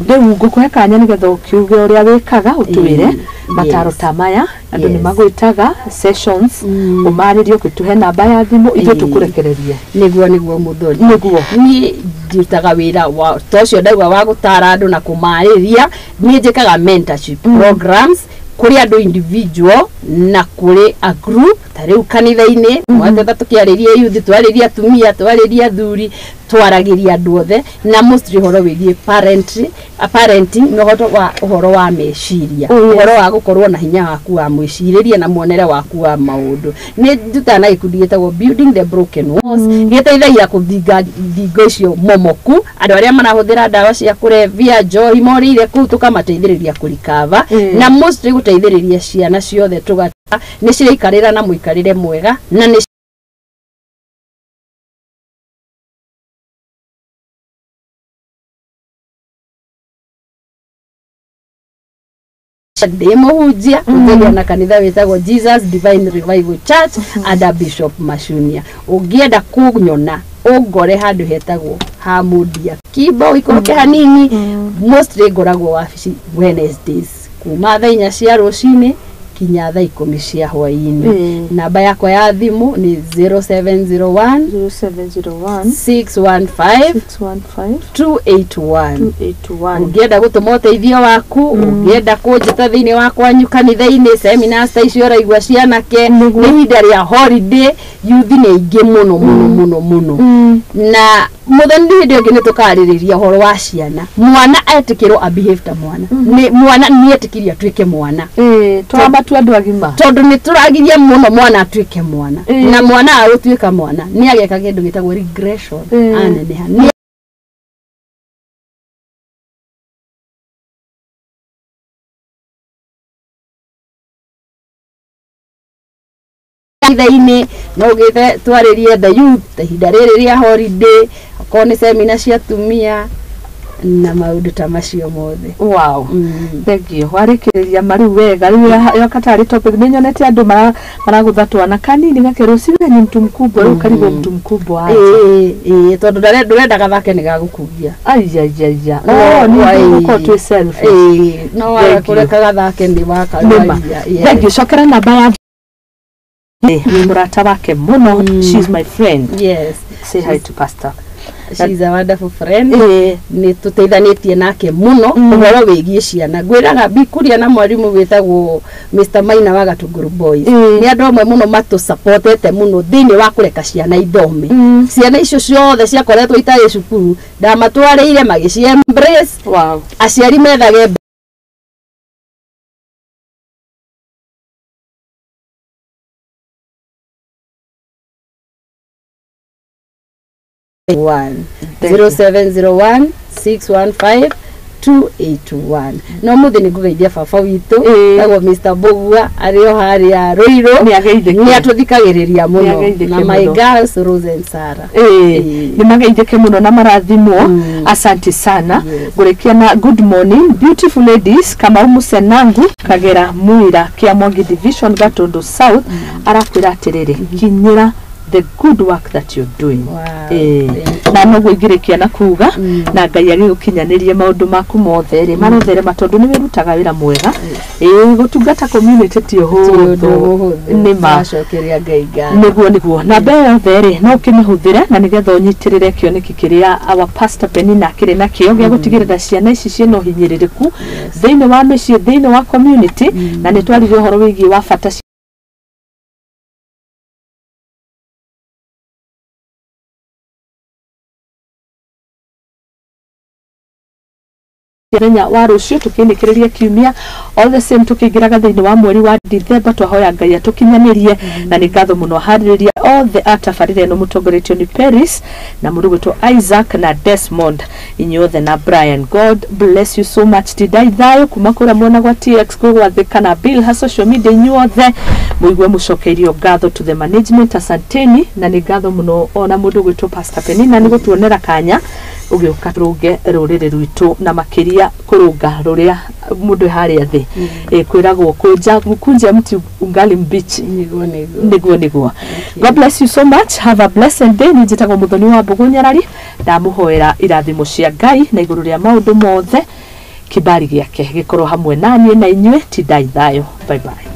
Rĩu ngũkũhe kanya nĩgetha ũkiuge ũrĩa wĩkaga, ũtwĩre mataro ta maya andũ nĩ magwĩtaga sessions, ũmarĩrie, ũgĩtũhe namba ya thimũ, ithuĩ tũkũrekererie. Nĩguo mũthoni. Nĩguo. Niĩ ndutaga wĩra wa ta ũcio ndauga wa gũtara andũ na kũmarĩria. Niĩ njĩkaga mentorship programs kũrĩ andũ individual na kũrĩ a group, ta rĩu kanitha-inĩ mwateta tũkĩarĩria youth, twarĩria atumia, twarĩria athuri, twaragĩria andũ othe, na mostly ũhoro wĩgiĩ parenting na ũhoro wa meciria. Oh, yes. Ũhoro wa gũkorwo na hinya waku wa mwĩcirĩrie na muonere waku wa maũndũ. Nĩ ndutaga na gĩkundi gĩtagwo Building the Broken Walls, gĩteithagia kũthinga thingo icio momoku, andũ arĩa marahũthĩra ndawa cia kũrebia, njohi, morĩire kũu, tũkamateithĩrĩria kũrikava, na mostly gũteithĩrĩria ciana ciothe tũgata nĩ ciraikarĩra na mũikarĩre mwega na nĩ ndĩ mũhunjia ũnjagia na kanitha wĩtagwo Jesus Divine Revival Church under Bishop Machunia. Ũngĩenda kũnyona, ũngore handũ hetagwo ha Mundia Kimbo, ũikũrũke hanini. Mostly ngoragwo wabici Wednesdays kuma thaa 4 cia rũcinĩ kinya thaa 10 cia hwaĩ-inĩ. Namba yakwa ya thimũ nĩ 0701 0701 615 615 281. 281. Ũngĩenda gũtũma ũteithio waku, ũngĩenda kũnjĩta thĩinĩ wa kwanyu kanitha-inĩ, seminars ta icio ũraigua cianake, nĩ ihinda rĩa holiday, youth nĩ aingĩ mũno mũno mũno mũno. Na mũthoni hĩndĩ ĩngĩ nĩ tũkarĩrĩria ũhoro wa ciana, mwana etĩkĩrwo a behave ta mwana, nĩ mwana nĩ etĩkĩrio atuĩke mwana. Tũramatua andũ agima. Tondũ nĩ tũragiria mũno mwana atuĩke mwana, na mwana agũtuĩka mwana nĩ ageka kĩndũ gĩtagwo regression aneneha. Nĩ kanitha-inĩ, no ũgĩte twarĩrie the youth ihinda rĩrĩ rĩa holiday, okorwo nĩ semina cia atumia na maũndũ ta macio mothe. Wow. Thank you. Warĩkĩrĩria mariu wega. Rĩu yoka tarĩ topic nĩ nyonete andũ maragũtha twana kanini gakerwo siwe ni mtu mkubwa, rĩu karigwo mtu mkubwa aje. Ĩĩ, tondũ ndũrenda gathake nĩ gagũkugia. Aiaiaia. Oh, nĩ gũkorwo twĩ selfish. Ĩĩ, no waga kũreka gathake nĩ wakarwaria. Thank you. Cokera namba ya nĩ mũrata wake mũno. She's my friend. Yes. Say hi to pastor. She's a wonderful friend. Nĩ tũteithanĩtie nake mũno ũhoro wĩgiĩ ciana. Ngwĩraga bikuria na mwarimũ wĩtagwo Mr. Maina wa Gatunguru Boys. Nĩ andũ amwe mũno matũsupportete mũno thĩinĩ wa kũreka ciana ithome. Ciana icio ciothe ciakoretwo itarĩ cukuru, ndamatwarĩire magĩci embrace. Wow. Aciari methage one 0701 615 281. No muthi nĩ ngũgeithia baba witũ tagwo Mr. Bogua arĩ o harĩa Ruiru, nĩ atũthikagĩrĩria mũno, na my girls Rose and Sarah. Nĩ mageithĩke mũno na marathimwo. Asante sana. Ngũrĩkia na good morning beautiful ladies. Kamau Musenangu Kagera Muira Kiamwangi Division Gatundu South arakwĩra atĩrĩrĩ, kinyĩra the good work that you're doing. Wow. Na noguo ingĩrĩkia na kuga na Ngai agĩgũkinyanĩrie maũndũ maku mothe rĩ marotherema, tondũ nĩ wĩrutaga wĩra mwega. Gũtungata community ti ũhũthũ, nĩ ma acokeria Ngai ngatho. Nĩguo nĩguo namba ĩyo yothe rĩ no ũkĩmĩhũthĩre na nĩgetha ũnyitĩrĩre kĩoneki kĩrĩa our pastor Penina akĩrĩ nakĩo gĩa gũtigĩrĩra ciana ici ciĩna ũhinyĩrĩrĩku thĩinĩ wa mĩciĩ, thĩinĩ wa community. Na nĩ twaririe ũhoro wĩgiĩ wa bata mũthenya wa rũciũ tũkĩnĩkĩrĩria kiumia, all the same tũkĩingĩraga thĩinĩ wa mweri wa Dithemba, twahoya Ngai atũkinyanĩrie. Na nĩ ngatho mũno harĩrĩria othe a tabarĩra ĩno mũtongoretio nĩ Paris na mũndũ gwĩtwo Isaac na Desmond, inyuothe na Brian. God bless you so much. Tindai thayũ kuma kũrĩa mwena gwa TX gũgwathĩka na Bill ha social media, inyuothe mũigue mũcokeirio ngatho to the management, asanteni. Na nĩ ngatho mũno ona mũndũ gwĩtwo Pastor Penina nĩ gũtuonera kanya ũgĩũka rũnge rũrĩrĩ rwitũ na makĩria kũrũnga rũrĩa mũndũ harĩa thĩ kwĩragwo kunja mti ungali mbichi. Nĩguo nĩguo nĩguo nĩguo. God bless you so much. Have a blessed day. Niĩ njĩtagwo Mũthoni wa Mbũgũ Nyarari, ndamũhoera irathimo cia Ngai na igũrũ rĩa maũndũ mothe, kibali gĩake gĩkorwo hamwe naniĩ na inyuĩ. Tindai thayũ. Bye bye.